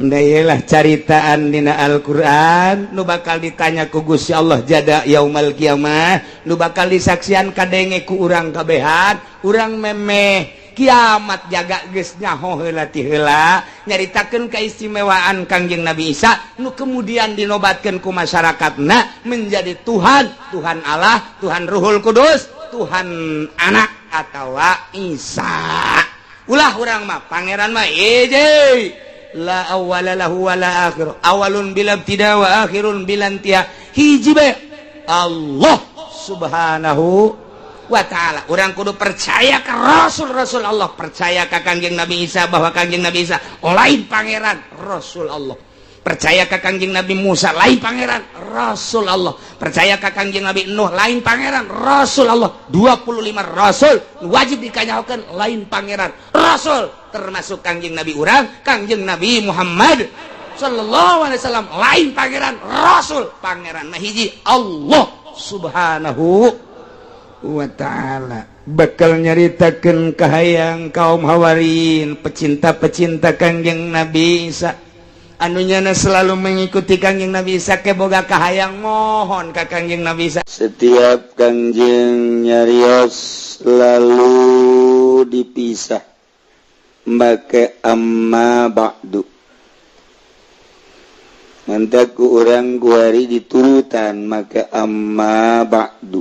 Lah caritaan dina Al-Qur'an nu bakal ditanya ku Gusti Allah jada yaumal kiamah, nu bakal disaksian kadenge ku urang kabehan. Urang memeh kiamat jaga geus nyaho heula ti heula nyaritakeun keistimewaan Kangjeng Nabi Isa nu kemudian dinobatkeun ku masyarakatna menjadi Tuhan, Tuhan Allah, Tuhan Ruhul Kudus, Tuhan anak atawa Isa. Ulah urang mah pangeran mah hiji, la awwala lahu wala akhir, awalun bila ibtida wa akhirun bila intiha, hiji bae, Allah Subhanahu wa ta'ala. Urang kudu percaya ke rasul-rasul Allah, percaya ke Kangjeng Nabi Isa bahwa Kangjeng Nabi Isa lain pangeran, Rasul Allah. Percaya ke Kangjeng Nabi Musa lain pangeran, Rasul Allah. Percaya ke Kangjeng Nabi Nuh lain pangeran, Rasul Allah. 25 rasul wajib dikanyahokeun lain pangeran, Rasul, termasuk Kangjeng Nabi urang, Kangjeng Nabi Muhammad sallallahu alaihi wasallam lain pangeran, Rasul. Pangeran mah hiji, Allah Subhanahu wa ta'ala. Bakal nyaritakeun kahayang kaum Hawarin, pecinta-pecinta Kangjeng Nabi Isa anu nyana selalu mengikuti Kangjeng Nabi Isa ke boga kahayang mohon ka Kangjeng Nabi Isa. Setiap Kangjeng nyarios lalu dipisah. Make amma ba'du. Mantak ku urang kuari diturutan make amma ba'du.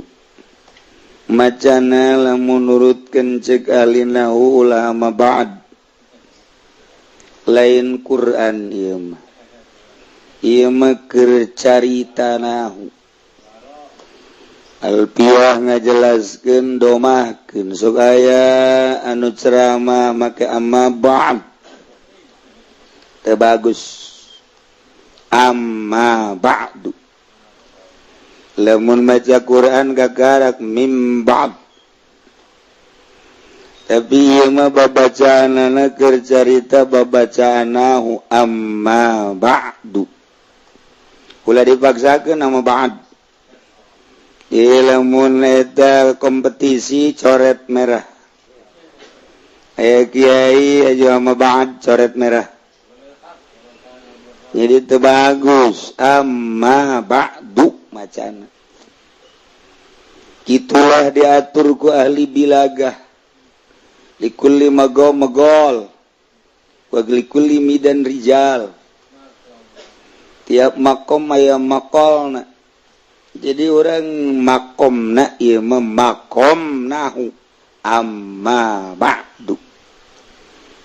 Macana lamun nurutkeun cek ahli nahu ulah amma ba'd. Lain Quran ieu mah. Ieu mah keur carita nahu. Alpiah ngajelaskeun domahkeun sok aya anu ceramah make amma ba'd. Teu bagus. Amma ba'du. Lamun maca Quran kakarak mim ba'd. Tapi ieu mah babacaanana keur carita babacaan nahu amma ba'du. Ulah dipaksakeun amma ba'd. Lamun eta kompetisi coret merah. Aya kiai aja amma ba'd coret merah. Jadi teu bagus amma ba'du macana. Kitulah diatur ku ahli bilagah. Likulli magom magol wa likulli midan rijal. Tiap makom aya makolna. Jadi orang makomna ieu mah makom nahu amma ba'du.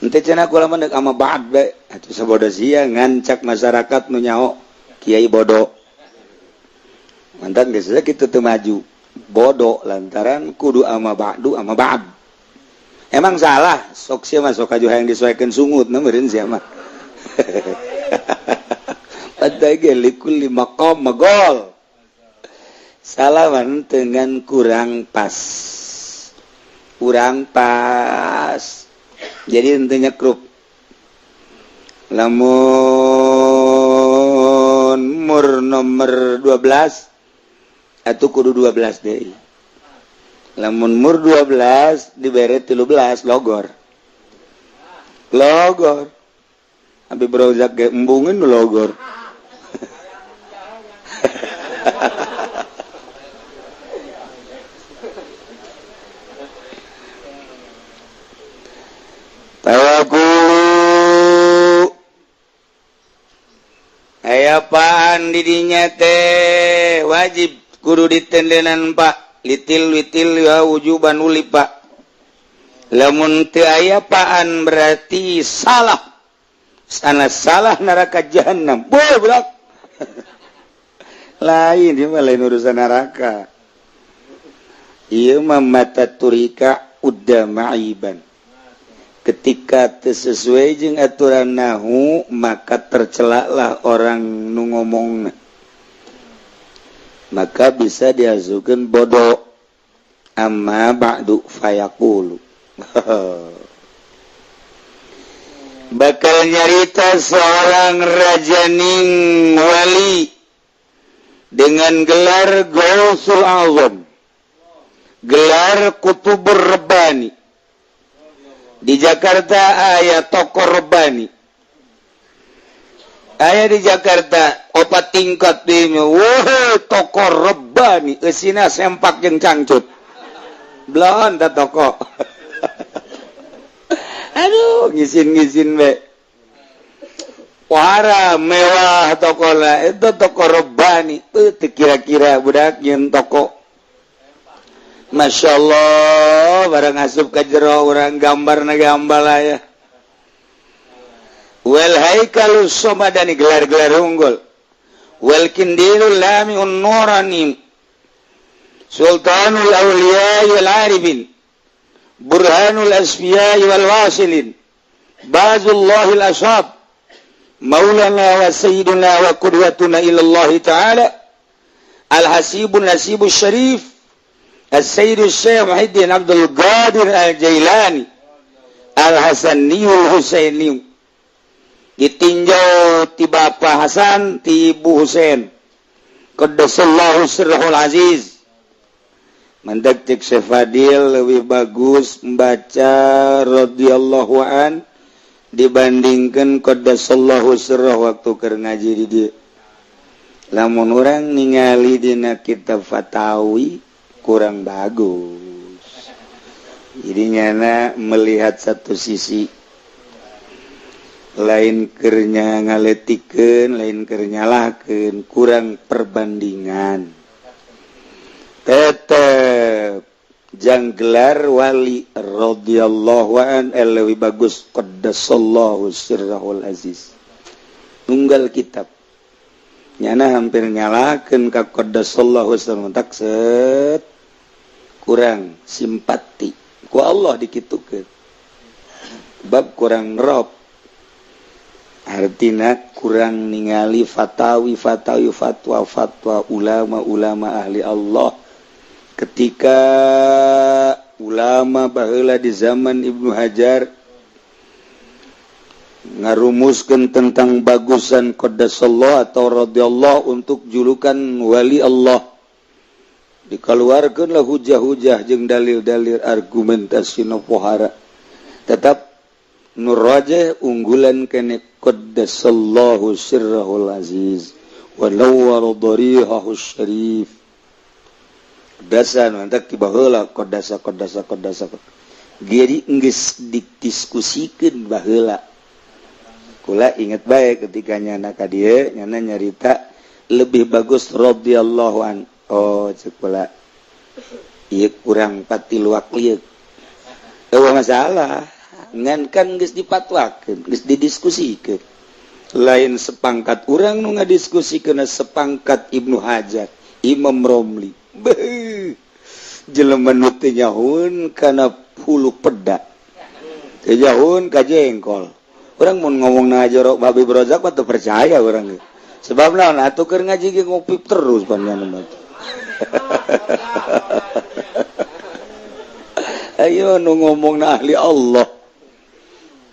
Ente cenah kula mah deuk amma ba'd bae atuh sabodo sia ngancak masyarakat nu nyaho kiai bodoh. Mantan geus kitu teu maju. Bodoh lantaran kudu amma ba'du amma ba'd. Emang salah sok sia mah sok aju hayang disoekeun sungut na meureun sia mah. Padahal ge likulli maqam magol. Salaman dengan kurang pas. Kurang pas. Jadi intinya krup. Lamun mur nomor 12 atau kudu 12 deui. Lamun mur 12 dibere 13 logor. Logor. Abi brozak ge embungeun logor. Tawakulu aya paan didinya teh wajib kudu ditendenan pak litil witil ya wujuban uli pak. Lamun teu aya paan berarti salah. Sana salah neraka jahanam. Boy budak. Lain ieu mah lain urusan neraka. Ieu mah mata turika udda maiban. Ketika sesuai jeung aturan nahu maka tercelaklah orang nu ngomongna. Maka bisa diasukeun bodoh. Amma ba'du fayaqulu. Bakal nyarita seorang rajaning wali dengan gelar Gausul Azam, gelar Kutubur Rabbani. Di Jakarta aya toko Rabbani. Aya di Jakarta opat tingkat di wah toko Rabbani eusina sempak jeung cangcut. Belon ta toko. Aduh ngisin-ngisin be. Wara mewah toko lah itu toko Rabbani. Teu kira-kira budak nyeun toko. Masya Allah, barang asup ka jero urang gambar na gambar lah ya. Wal haikalus somadani gelar-gelar unggul. Wal kindilul lamiun nurani. Sultanul awliya wal arifin. Burhanul asfiya wal wasilin. Bazullahil ashab. Maulana wa sayyiduna wa qudwatuna ila Allah ta'ala. Al-hasibun nasibus syarif. As-Sayyid Syekh Muhyiddin Abdul Qadir Al-Jailani Al-Hasaniyul Husaini. Ditinjau ti Bapak Hasan ti Ibu Husain. Qaddasallahu sirrahul aziz. Mandak cek Syekh Fadil lebih bagus membaca radhiyallahu an dibandingkan qaddasallahu sirrah waktu keur ngaji di dieu. Lamun urang ningali dina kitab Fatawi kurang bagus. Jadi nyana melihat satu sisi. Lain kernya ngaletikeun, lain keur nyalahkeun, kurang perbandingan. Tetep jang gelar wali radhiyallahu an leuwih bagus qaddasallahu sirrahul aziz. Nunggal kitab nyana hampir nyalahkeun ka qaddasallahu sirrahul tak set kurang simpati ku Allah dikitukeun bab kurang rob. Artina kurang ningali fatawi fatawi fatwa fatwa ulama-ulama ahli Allah ketika ulama baheula di zaman Ibnu Hajar ngarumuskeun tentang bagusan qaddasallahu atau radhiyallahu untuk julukan wali Allah, dikeluarkeunlah hujah-hujah jeung dalil-dalil argumentasi nu pohara. Tetap nu rajih unggulan kene qaddasallahu sirrahul aziz wa nawwara darihahu syarif. Dasa nu entak ti baheula qaddasa qaddasa qaddasa. Jadi geus didiskusikeun baheula. Kula inget bae ketika nyana ka dieu nyana nyarita lebih bagus radhiyallahu an. Oh ceuk kula ieu kurang patiluak lieu. Eueuh masalah. Ngan kan geus dipatwakeun, geus didiskusikeun. Lain sepangkat urang nu ngadiskusikeun, sepangkat Ibnu Hajar, Imam Romli. Beuh. Jelema nu teu nyahoeun kana hulu peda. Teu nyahoeun ka jengkol. Urang mun ngomong na jorok Habib Rozak mah teu percaya urang ge. Sebab naon atuh keur ngaji ge ngopi terus panjang mah. Ayo nu ngomong na ahli Allah.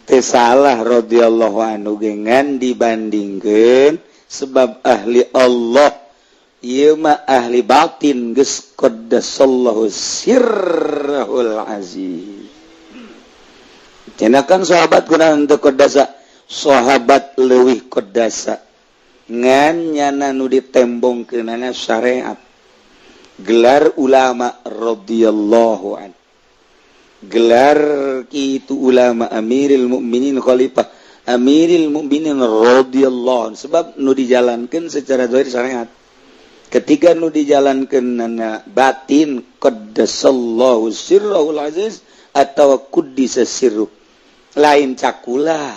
Teu salah radhiyallahu anhu gengan dibandingkeun sebab ahli Allah ieu mah ahli batin geus qaddasallahu sirrahul aziz. Cenah kan sahabat kunaon teu qaddasa, sahabat leuwih qaddasa ngan nyana nu ditembongkeunana syariat. Gelar ulama radhiyallahu an, gelar itu ulama Amiril Mukminin khalifah Amiril Mukminin radhiyallahu an, sebab nu dijalankeun secara zahir syariat. Ketika nu dijalankeun nana batin qaddasallahu sirrahul aziz atau quddisa sirruh. Lain cakula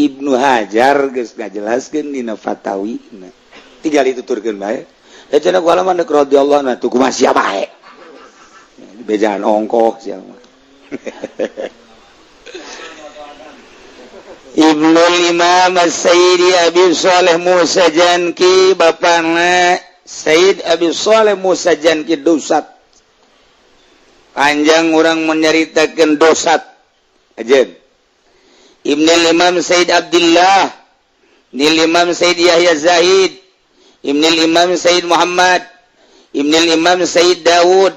Ibnu Hajar geus ngajelaskeun dina fatawina. Tinggal dituturkeun bae. Da cenah ku alaman deuk radhiyallahu anhu tuh kumaha sia bae. Bejaan ongkoh sia mah. Ibnul Imam Sayyidi Abi Shalih Musa Janki, bapana Sayyid Abi Shalih Musa Janki dosat. Panjang orang menyeritakan dosat. Ajen. Ibnul Imam Sayyid Abdullah, Ibnul Imam Sayyid Yahya Zahid, Ibnul Imam Sayyid Muhammad, Ibnul Imam Sayyid Dawud,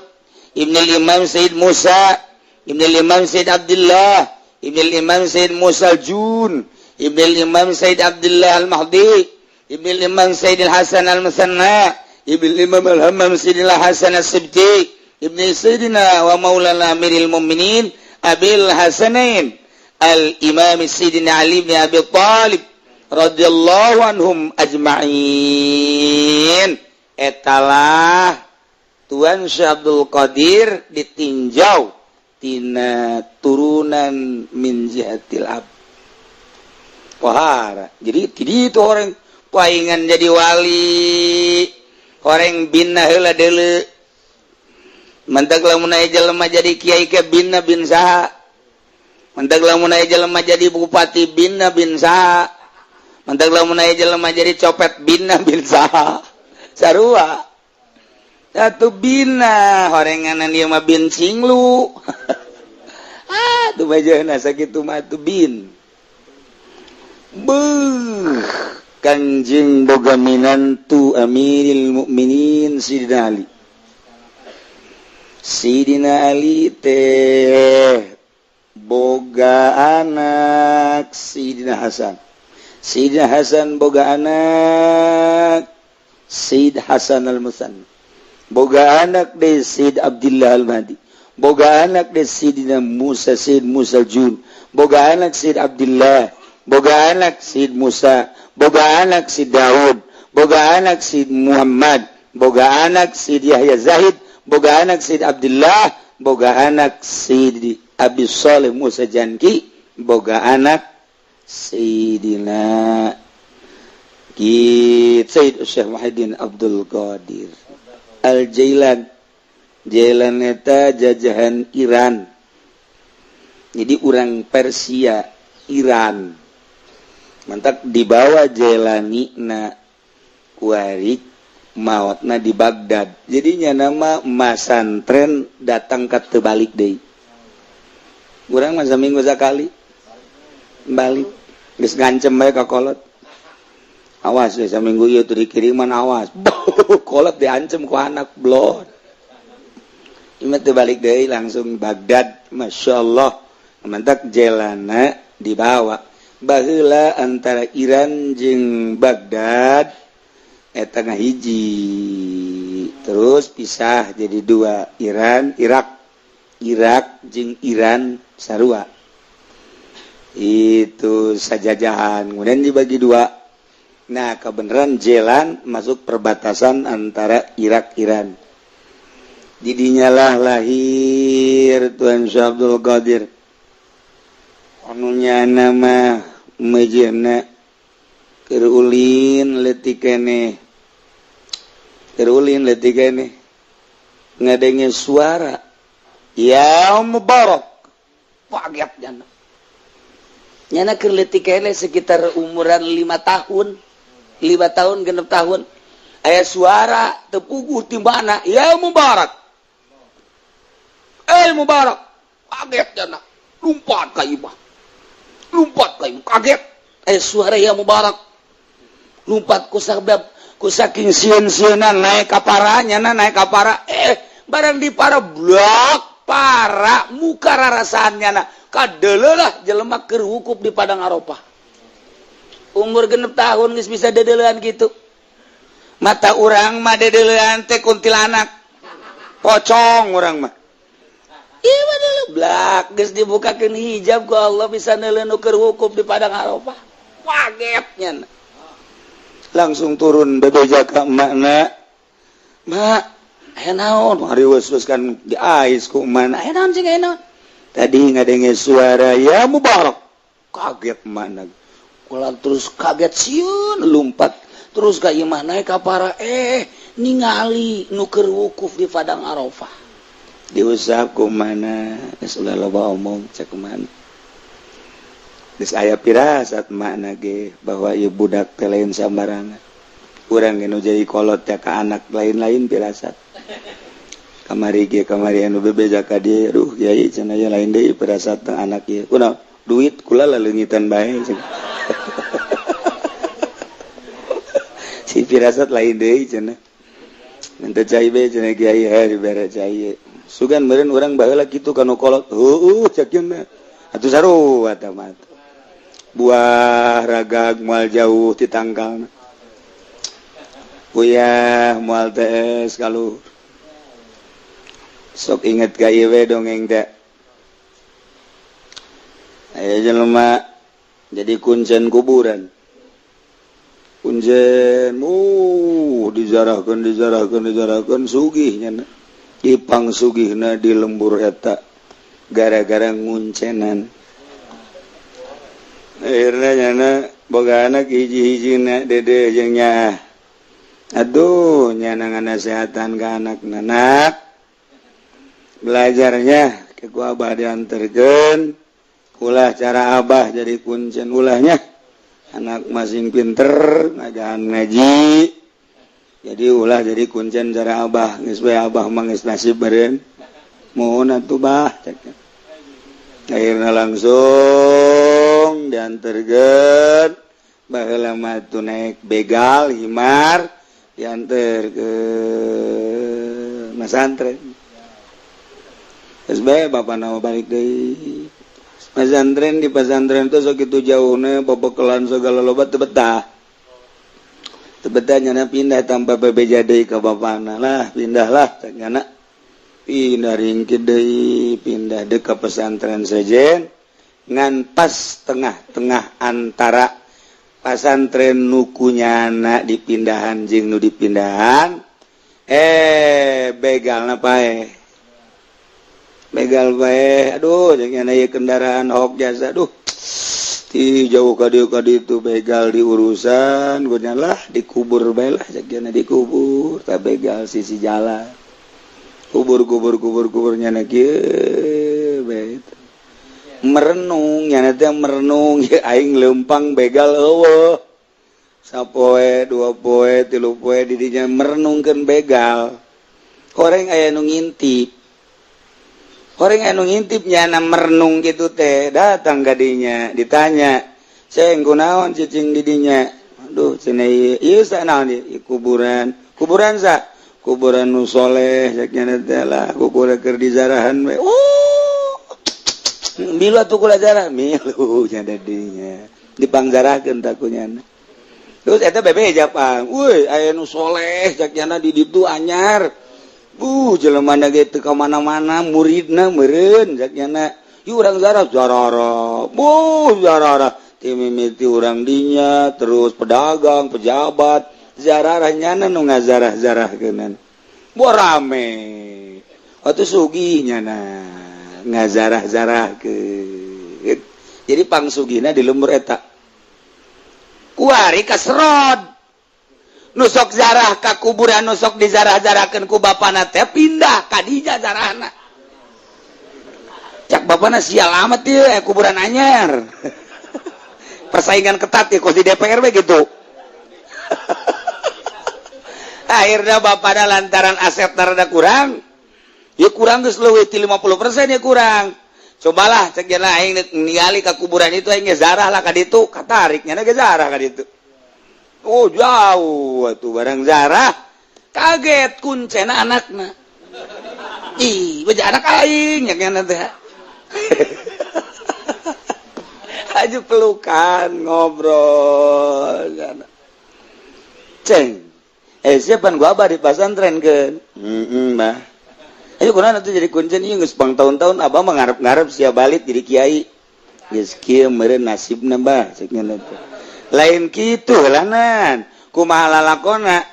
Ibnul Imam Sayyid Musa, Ibnul Imam Sayyid Abdullah, Ibnul Imam Sayyid Musa Jun, Ibnul Imam Sayyid Abdullah Al-Mahdi, Ibnul Imam Sayyid Al-Hasan Al-Musanna, Ibnul Imam Al-Hammam Sayyid Al-Hasan As-Sibti, Ibnu Sayyidina wa Maulana Amiril Mu'minin Abil Hasanain Al-Imam Sayyidina Ali bin Abi Thalib radhiyallahu anhum ajma'in. Etalah Tuan Syekh Abdul Qadir ditinjau tina turunan min jihatil ab. Pohara. Jadi tidak itu orang paingan jadi wali, orang bina heula deuleu. Mentak lamun aya jelema jadi kiai ke bina bin saha. Mentak lamun aya jelema jadi bupati bina bin saha. Mentak lamun aya jelema jadi copet bina bin saha. Sarua. Satu bina horenganan ieu mah bin cinglu. Ah, tuh bajana sakitu mah tuh bin. Beuh, Kanjeng boga minantu Amiril Mukminin Sidina Ali. Sidina Ali teh boga anak Sidina Hasan. Sidina Hasan boga anak Sayyid Hasan Al-Musanna. Boga anak de Sayyid Abdullah Al-Mahdi. Boga anak de Sayyidina Musa Sayyid Musa Jun. Boga anak Sayyid Abdullah. Boga anak Sid Musa, boga anak Sid Daud, boga anak Sid Muhammad, boga anak Sid Yahya Zahid, boga anak Sid Abdullah, boga anak Sid Abi Saleh Musa Janki, boga anak Sayyidina Sayyid Syekh Muhyiddin Abdul Qadir Al-Jailan. Jailan eta jajahan Iran, jadi orang Persia Iran mantak dibawa Jailani na kuari maotna di Baghdad. Jadinya nama masantren datang ke terbalik deui. Urang masa minggu sekali balik geus ngancem bae ka kolot, awas ya saminggu ieu teu dikiriman, awas. Kolot diancem ku anak blon. Ieu teu balik deui, langsung Baghdad. Masya Allah, mantak jelana dibawa baheula antara Iran jeung Baghdad eta ngahiji, terus pisah jadi dua, Iran Irak, Irak jeung Iran sarua itu sajajahan, kemudian dibagi dua. Nah, kebenaran jalan masuk perbatasan antara Irak Iran. Didinya lah lahir Tuan Syekh Abdul Qadir. Anunya nama mejena keur ulin leutik keneh, keur ulin leutik keneh ngadenge suara ya Mubarak, kaget jana. Nyana keur leutik keneh, sekitar umuran 5 tahun, 5 tahun, 6 tahun, aya suara tepuguh di mana, ya Mubarak, eh Mubarak. Kaget jana, lompat ka imah, lompat ka imah, kaget aya suara ya Mubarak. Lompat ku sabab ku saking sieun-sieunan naik ka para, nyana naik ka para. Eh, barang di para, blok para muka rarasaan nyana, kadeuleuh jelema keur wukuf di Padang Arafah. Umur 6 tahun geus bisa dedeulean gitu. Mata urang mah dedeulean teh kuntilanak, pocong urang mah. Iya, blak geus dibukakeun hijab ku Allah, bisa neuleuh nu keur wukuf di Padang Arafah. Kagetnya Langsung turun bebeja ka emakna, "Mak, aya naon?" Hariweus kan diais ku emakna. "Aya naon sih, aya naon?" "Tadi ngadenge suara ya Mubarak." Kaget emakna. Kula terus kaget sieun, lumpat terus ka imah, naik ka para, eh ningali nu keur wukuf di Padang Arafah. Diusap ku mana, geus ulah loba omong, cek mana. Geus aya pirasat makna ge bahwa ieu budak teh lain sambarangan. Urang ge nu jadi kolot ya ka anak lain-lain pirasat. Kamari ge, kamari anu bebeja ka dieu, "Aduh kiai," cenah, "ieu lain deui pirasat anak ieu." "Kunaon?" "Duit kula laleungitan bae," cenah. "Si pirasat lain deui," cenah. "Minta cai be," cenah, "kiai, he dibere cai." "Sugan meureun urang baheula kitu ka nu kolot." "Heueuh," cek cenah. Atuh sarua tah mah. Buah ragag moal jauh ti tangkalna. Uyah moal tees kaluhur. Sok inget ka ieu we dongeng teh. Aya jelema jadi kuncen kuburan. Kuncen dijarahkeun, dijarahkeun, dijarahkeun, sugih nya. Ipang sugihna di lembur eta gara-gara nguncenan. Akhirnya nyana boga anak hiji-hijina, dede jeung nyaah. Aduh, nyana nganasehatan ka anak, "Anak, belajarnya ke ku abah dianterkeun, ulah cara abah jadi kuncen, ulahnya. Anak masing pinter ngajahan ngaji, jadi ulah jadi kuncen cara abah. Geus we abah mah geus nasib beureun." "Mohon atuh, bah," cek. Akhirnya langsung diantarkeun. Baheula mah tuh naik begal himar, diantar ke masantren. Geus bae bapak nama balik deui pesantren. Di pesantren tuh sakitu jauhna, babekalan segala loba, teu betah, teu betah. Nyana pindah tanpa bebeja deui ka bapana lah. "Pindahlah," cek nyana. Pindah ringkit deui, pindah deui ka pesantren sejen. Ngan pas tengah-tengah antara pasantren nu ku nyana dipindahan jeung nu dipindahan, begal paeh, begal bae. Aduh, jangan aya kendaraan hok jasa. Aduh, ti jauh ka dieu ka ditu begal diurusan lah, dikubur bae lah. Jangan dikubur tak begal sisi jalan, kubur, kubur, kubur, kuburnya kieu bae. Merenung nyana teh, merenung ya, aing lempang begal euweuh sapoe, 2 poe, 3 poe didinya merenungkeun begal. Horeng aya nu ngintip, horeng aya nu ngintip. Nyana merenung gitu teh, datang kadinya, ditanya, "Ceng, kunaon cicing didinya?" "Aduh," cenah, "ieu sa naon ieu?" "Kuburan." "Kuburan sa?" "Kuburan nu soleh," cek nyana teh. "Lah, kuburan keur dizarahan we." "Oh, milu atuh kula jarah." Milu nya dinya, dipangjarahkeun tah ku nyana. Terus eta bebeja pang, "Woi, aya nu soleh," cek nyana, "di ditu anyar. Bu, jelema na ge teu ka mana-mana muridna meureun," cek nyana. "Yuk urang zarah." Zarara, bu, zarara ti mimiti urang dinya, terus pedagang, pejabat zararah. Nyana nu ngazarah-zarahkeunan. Bu, rame atuh, sugih nyana ngazarah-zarah ke. Jadi pangsugihna di lembur eta kuari kaserot nusok zarah ka kuburan, nusok dizarah-zarahkeun ku bapana teh pindah ka dinya zarahna. Cak bapana, "Sial amat ieu, kuburan anyar, persaingan ketat ya, kos di DPR we gitu." Akhirnya bapana lantaran aset rada kurang ya, kurang geus leuwih ti 50% ya kurang. "Cobalah," cek nya, "aing ningali ka kuburan itu, aing ge zarah lah ka ditu." Katarik nya ge zarah ka ditu. Oh, jauh atuh. Barang zarah, kaget, kuncena anakna. "Ih, beja anak aing," nya teh. Aju pelukan, ngobrol. "Ceng, siapa gua abah di pasantren ke?" "Heeh, Bah." "Ayo, kunaon atuh jadi kuncen ieu? Geus pang tahun-tahun abah mah ngarep-ngarep sia balik jadi kiai. Geus kieu meureun nasibna, Bah," cek nya teh. "Lain kitu lanan, kumaha lalakona?"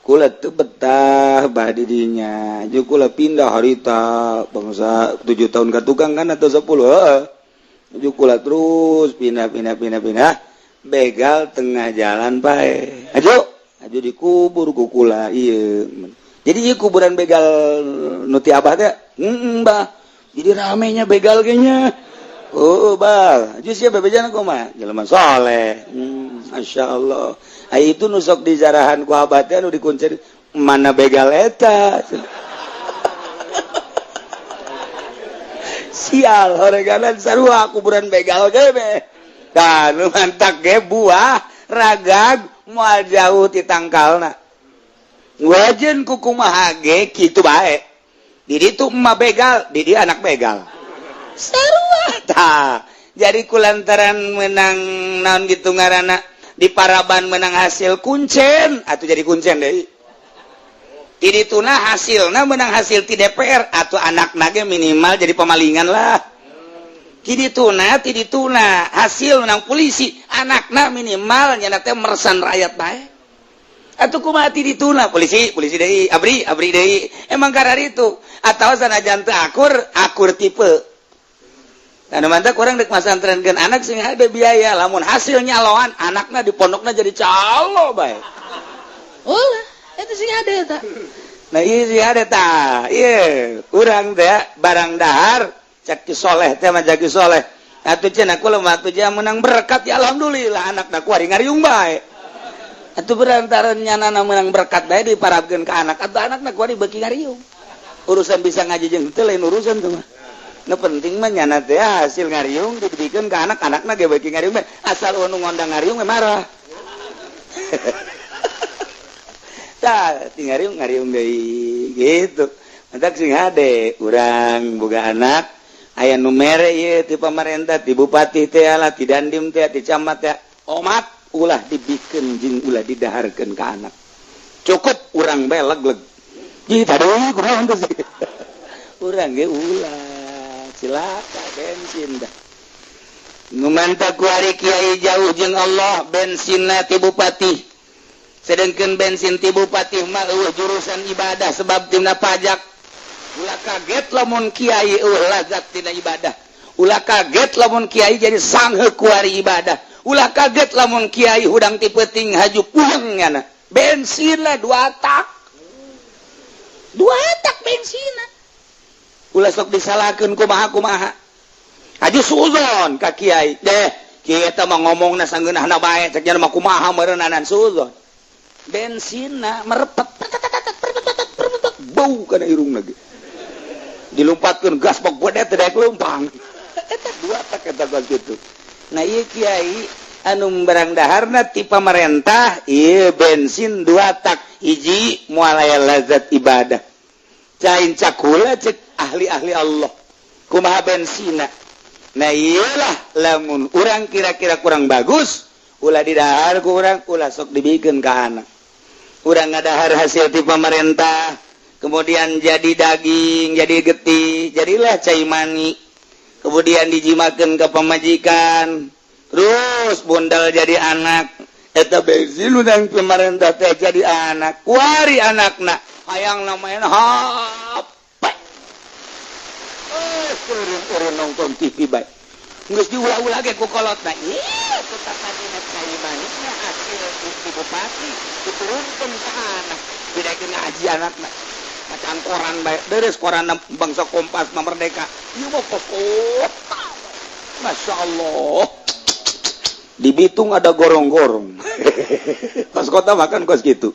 "Kula teu betah, Bah, di dinya. Jeung kula pindah harita bangsa 7 tahun ka tukang kan atau 10, heeh. Jeung kula terus pindah, pindah, pindah, pindah, begal tengah jalan paeh. Aju, aju dikubur ku kula ieu. Jadi ieu kuburan begal nu ti abah teh?" "Heeh, Bah." "Jadi ramenya begal kayaknya." "Oh, Bah, aju sia bebejana kumaha?" "Jelema soleh." Masya Allah. Ai itu nu sok dizarahan ku abah teh nu dikuncen mana begal eta?" Sial, horeganan sarua kuburan begal ge be. Tah, nu mantak ge buah ragag moal jauh ti tangkalna. Wajen ku kumaha ge kitu bae. Di ditu emak begal, di dieu anak begal. Sarua tah. Jadi kulantaran menang naon gitu ngaranna di paraban menang hasil kuncen atau jadi kuncen deui. Ti dituna hasilna menang hasil ti DPR atau anak nage minimal jadi pemalingan lah. Ti dituna hasil menang polisi, anakna minimal nyana teh meresan rakyat bae. Atau kumaha ti dituna polisi, polisi deui, abri, abri deui. Emang karar itu atau sanajan teu akur, akur tipe. Anu mantak urang dek masantrenkeun anak sing ada biaya, lamun hasilnya loan anakna di pondokna jadi calo bae. Oh, itu sing ada eta. Nah, iya sih ada ta. Iya, urang teh barang dahar cak ki soleh teh mah ki soleh. Atuh cenah kula mah atuh menang berkat ya alhamdulillah, anakna ku ari ngariung bae. Atuh berantaran nyanana menang berkat bae diparabkeun ka anak, atuh anakna ku ari beuki ngariung. Urusan bisa ngaji jeung teu lain urusan tuh mah. Nu penting mah nyana teh hasil ngariung dibikeun ka anak, anakna ge beuki ngariung bae. Asal nu ngondang ngariung we marah. Tah, ti ngariung ngariung deui gitu. Mantak sing hade urang boga anak aya nu mere ieu ti pamarentah, ti bupati teh lah, ti dandim teh, ti camat teh. Omat ulah dibikeun jeung ulah didaharkeun ka anak. Cukup urang bae leg-leg. Ji tadi kurang teh. Urang ge ulah cilaka bensin dah. Nu mantap ku ari kiai jauh jeung Allah bensinna ti bupati. Sedengkeun bensin ti bupati mah eueuh jurusan ibadah sebab tina pajak. Ulah kaget lamun kiai eueuh lazat tina ibadah. Ulah kaget lamun kiai jadi sangheuk ku ari ibadah. Ulah kaget lamun kiai hudang ti peuting haju puyeng nyana. Bensinna dua tak. Dua tak bensinna. Ulah sok disalahkeun kumaha-kumaha. Haji suzon ka kiai deh kiai eta mah ngomongna sanggeunahna bae cek nya mah kumaha meureunanan suzon. Bensinna merepet bau kana irungna ge. Dilumpatkeun gas bok godet teh daek leumpang. Eta dua tak eta gas kitu. Nah ieu kiai anu barang daharna ti pamarentah ieu bensin dua tak hiji moal aya lazat ibadah. Cain cakula cek ahli-ahli Allah. Kumaha bensinna? Nah iyalah lamun urang kira-kira kurang bagus ulah didahar ku urang ulah sok dibikeun ka anak. Urang ngadahar hasil ti pamarentah kemudian jadi daging, jadi getih, jadilah cai mani. Kemudian dijimakeun ka pamajikan, terus bundal jadi anak. Eta bensin urang pamarentah teh jadi anak. Kuari anakna hayang main HP. Urang nonton TV bae. Geus diulah-ulah ge ku kolotna. Ih, tatakanina cai manisna hasil ti bupati diturunkeun ka anak. Didaekeun ngaji anakna. Bacaan koran bae. Deres koran bangsa Kompas mah Merdeka. Ieu mah kota. Masya Allah. Di Bitung ada gorong-gorong. Pas kota makan kos gitu.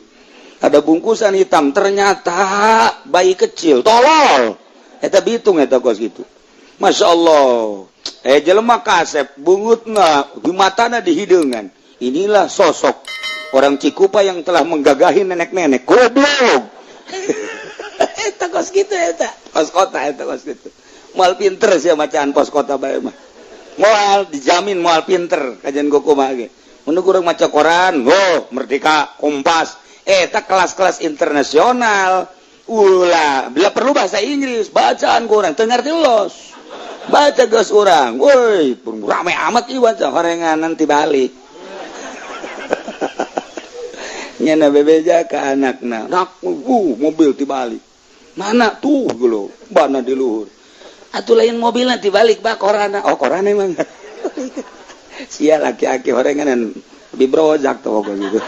Ada bungkusan hitam, ternyata bayi kecil, tolol. Eta Bitung eta kos gitu. Masya Allah. Jelema kasep bungutna di matana di hideungan. Inilah sosok orang Cikupa yang telah menggagahi nenek-nenek. Goblok. Eta kos gitu eta. Pos kota eta kos gitu. Moal pinter sia macaan pos kota bae mah. Moal dijamin moal pinter kajian kumaha ge. Mun urang maca koran, oh Merdeka, Kompas. Eta kelas-kelas internasional. Ulah, bila perlu bahasa Inggris, bacaan kurang, teu ngarti los. Baca geus urang, woi, rame amat ieu baca horengan nanti balik. Nyana bebeja ka anakna, nak mobil tibalik. Mana tuh geuleuh, bana di luhur. Atuh lain mobilna tibalik bah korana. Oh, koran emang. Sia laki-laki horengan lebih brojak tuh gitu.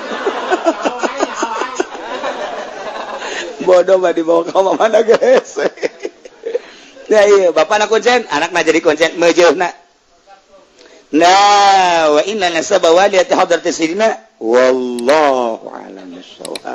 Bodoh mah dibawa ke mana guys. Nah iya, bapak nak kuncen, anak nak jadi kuncen, mejeuhna. Nah, wa inna nasaba waliyati hadrati sayyidina wallahu a'lam bissawab.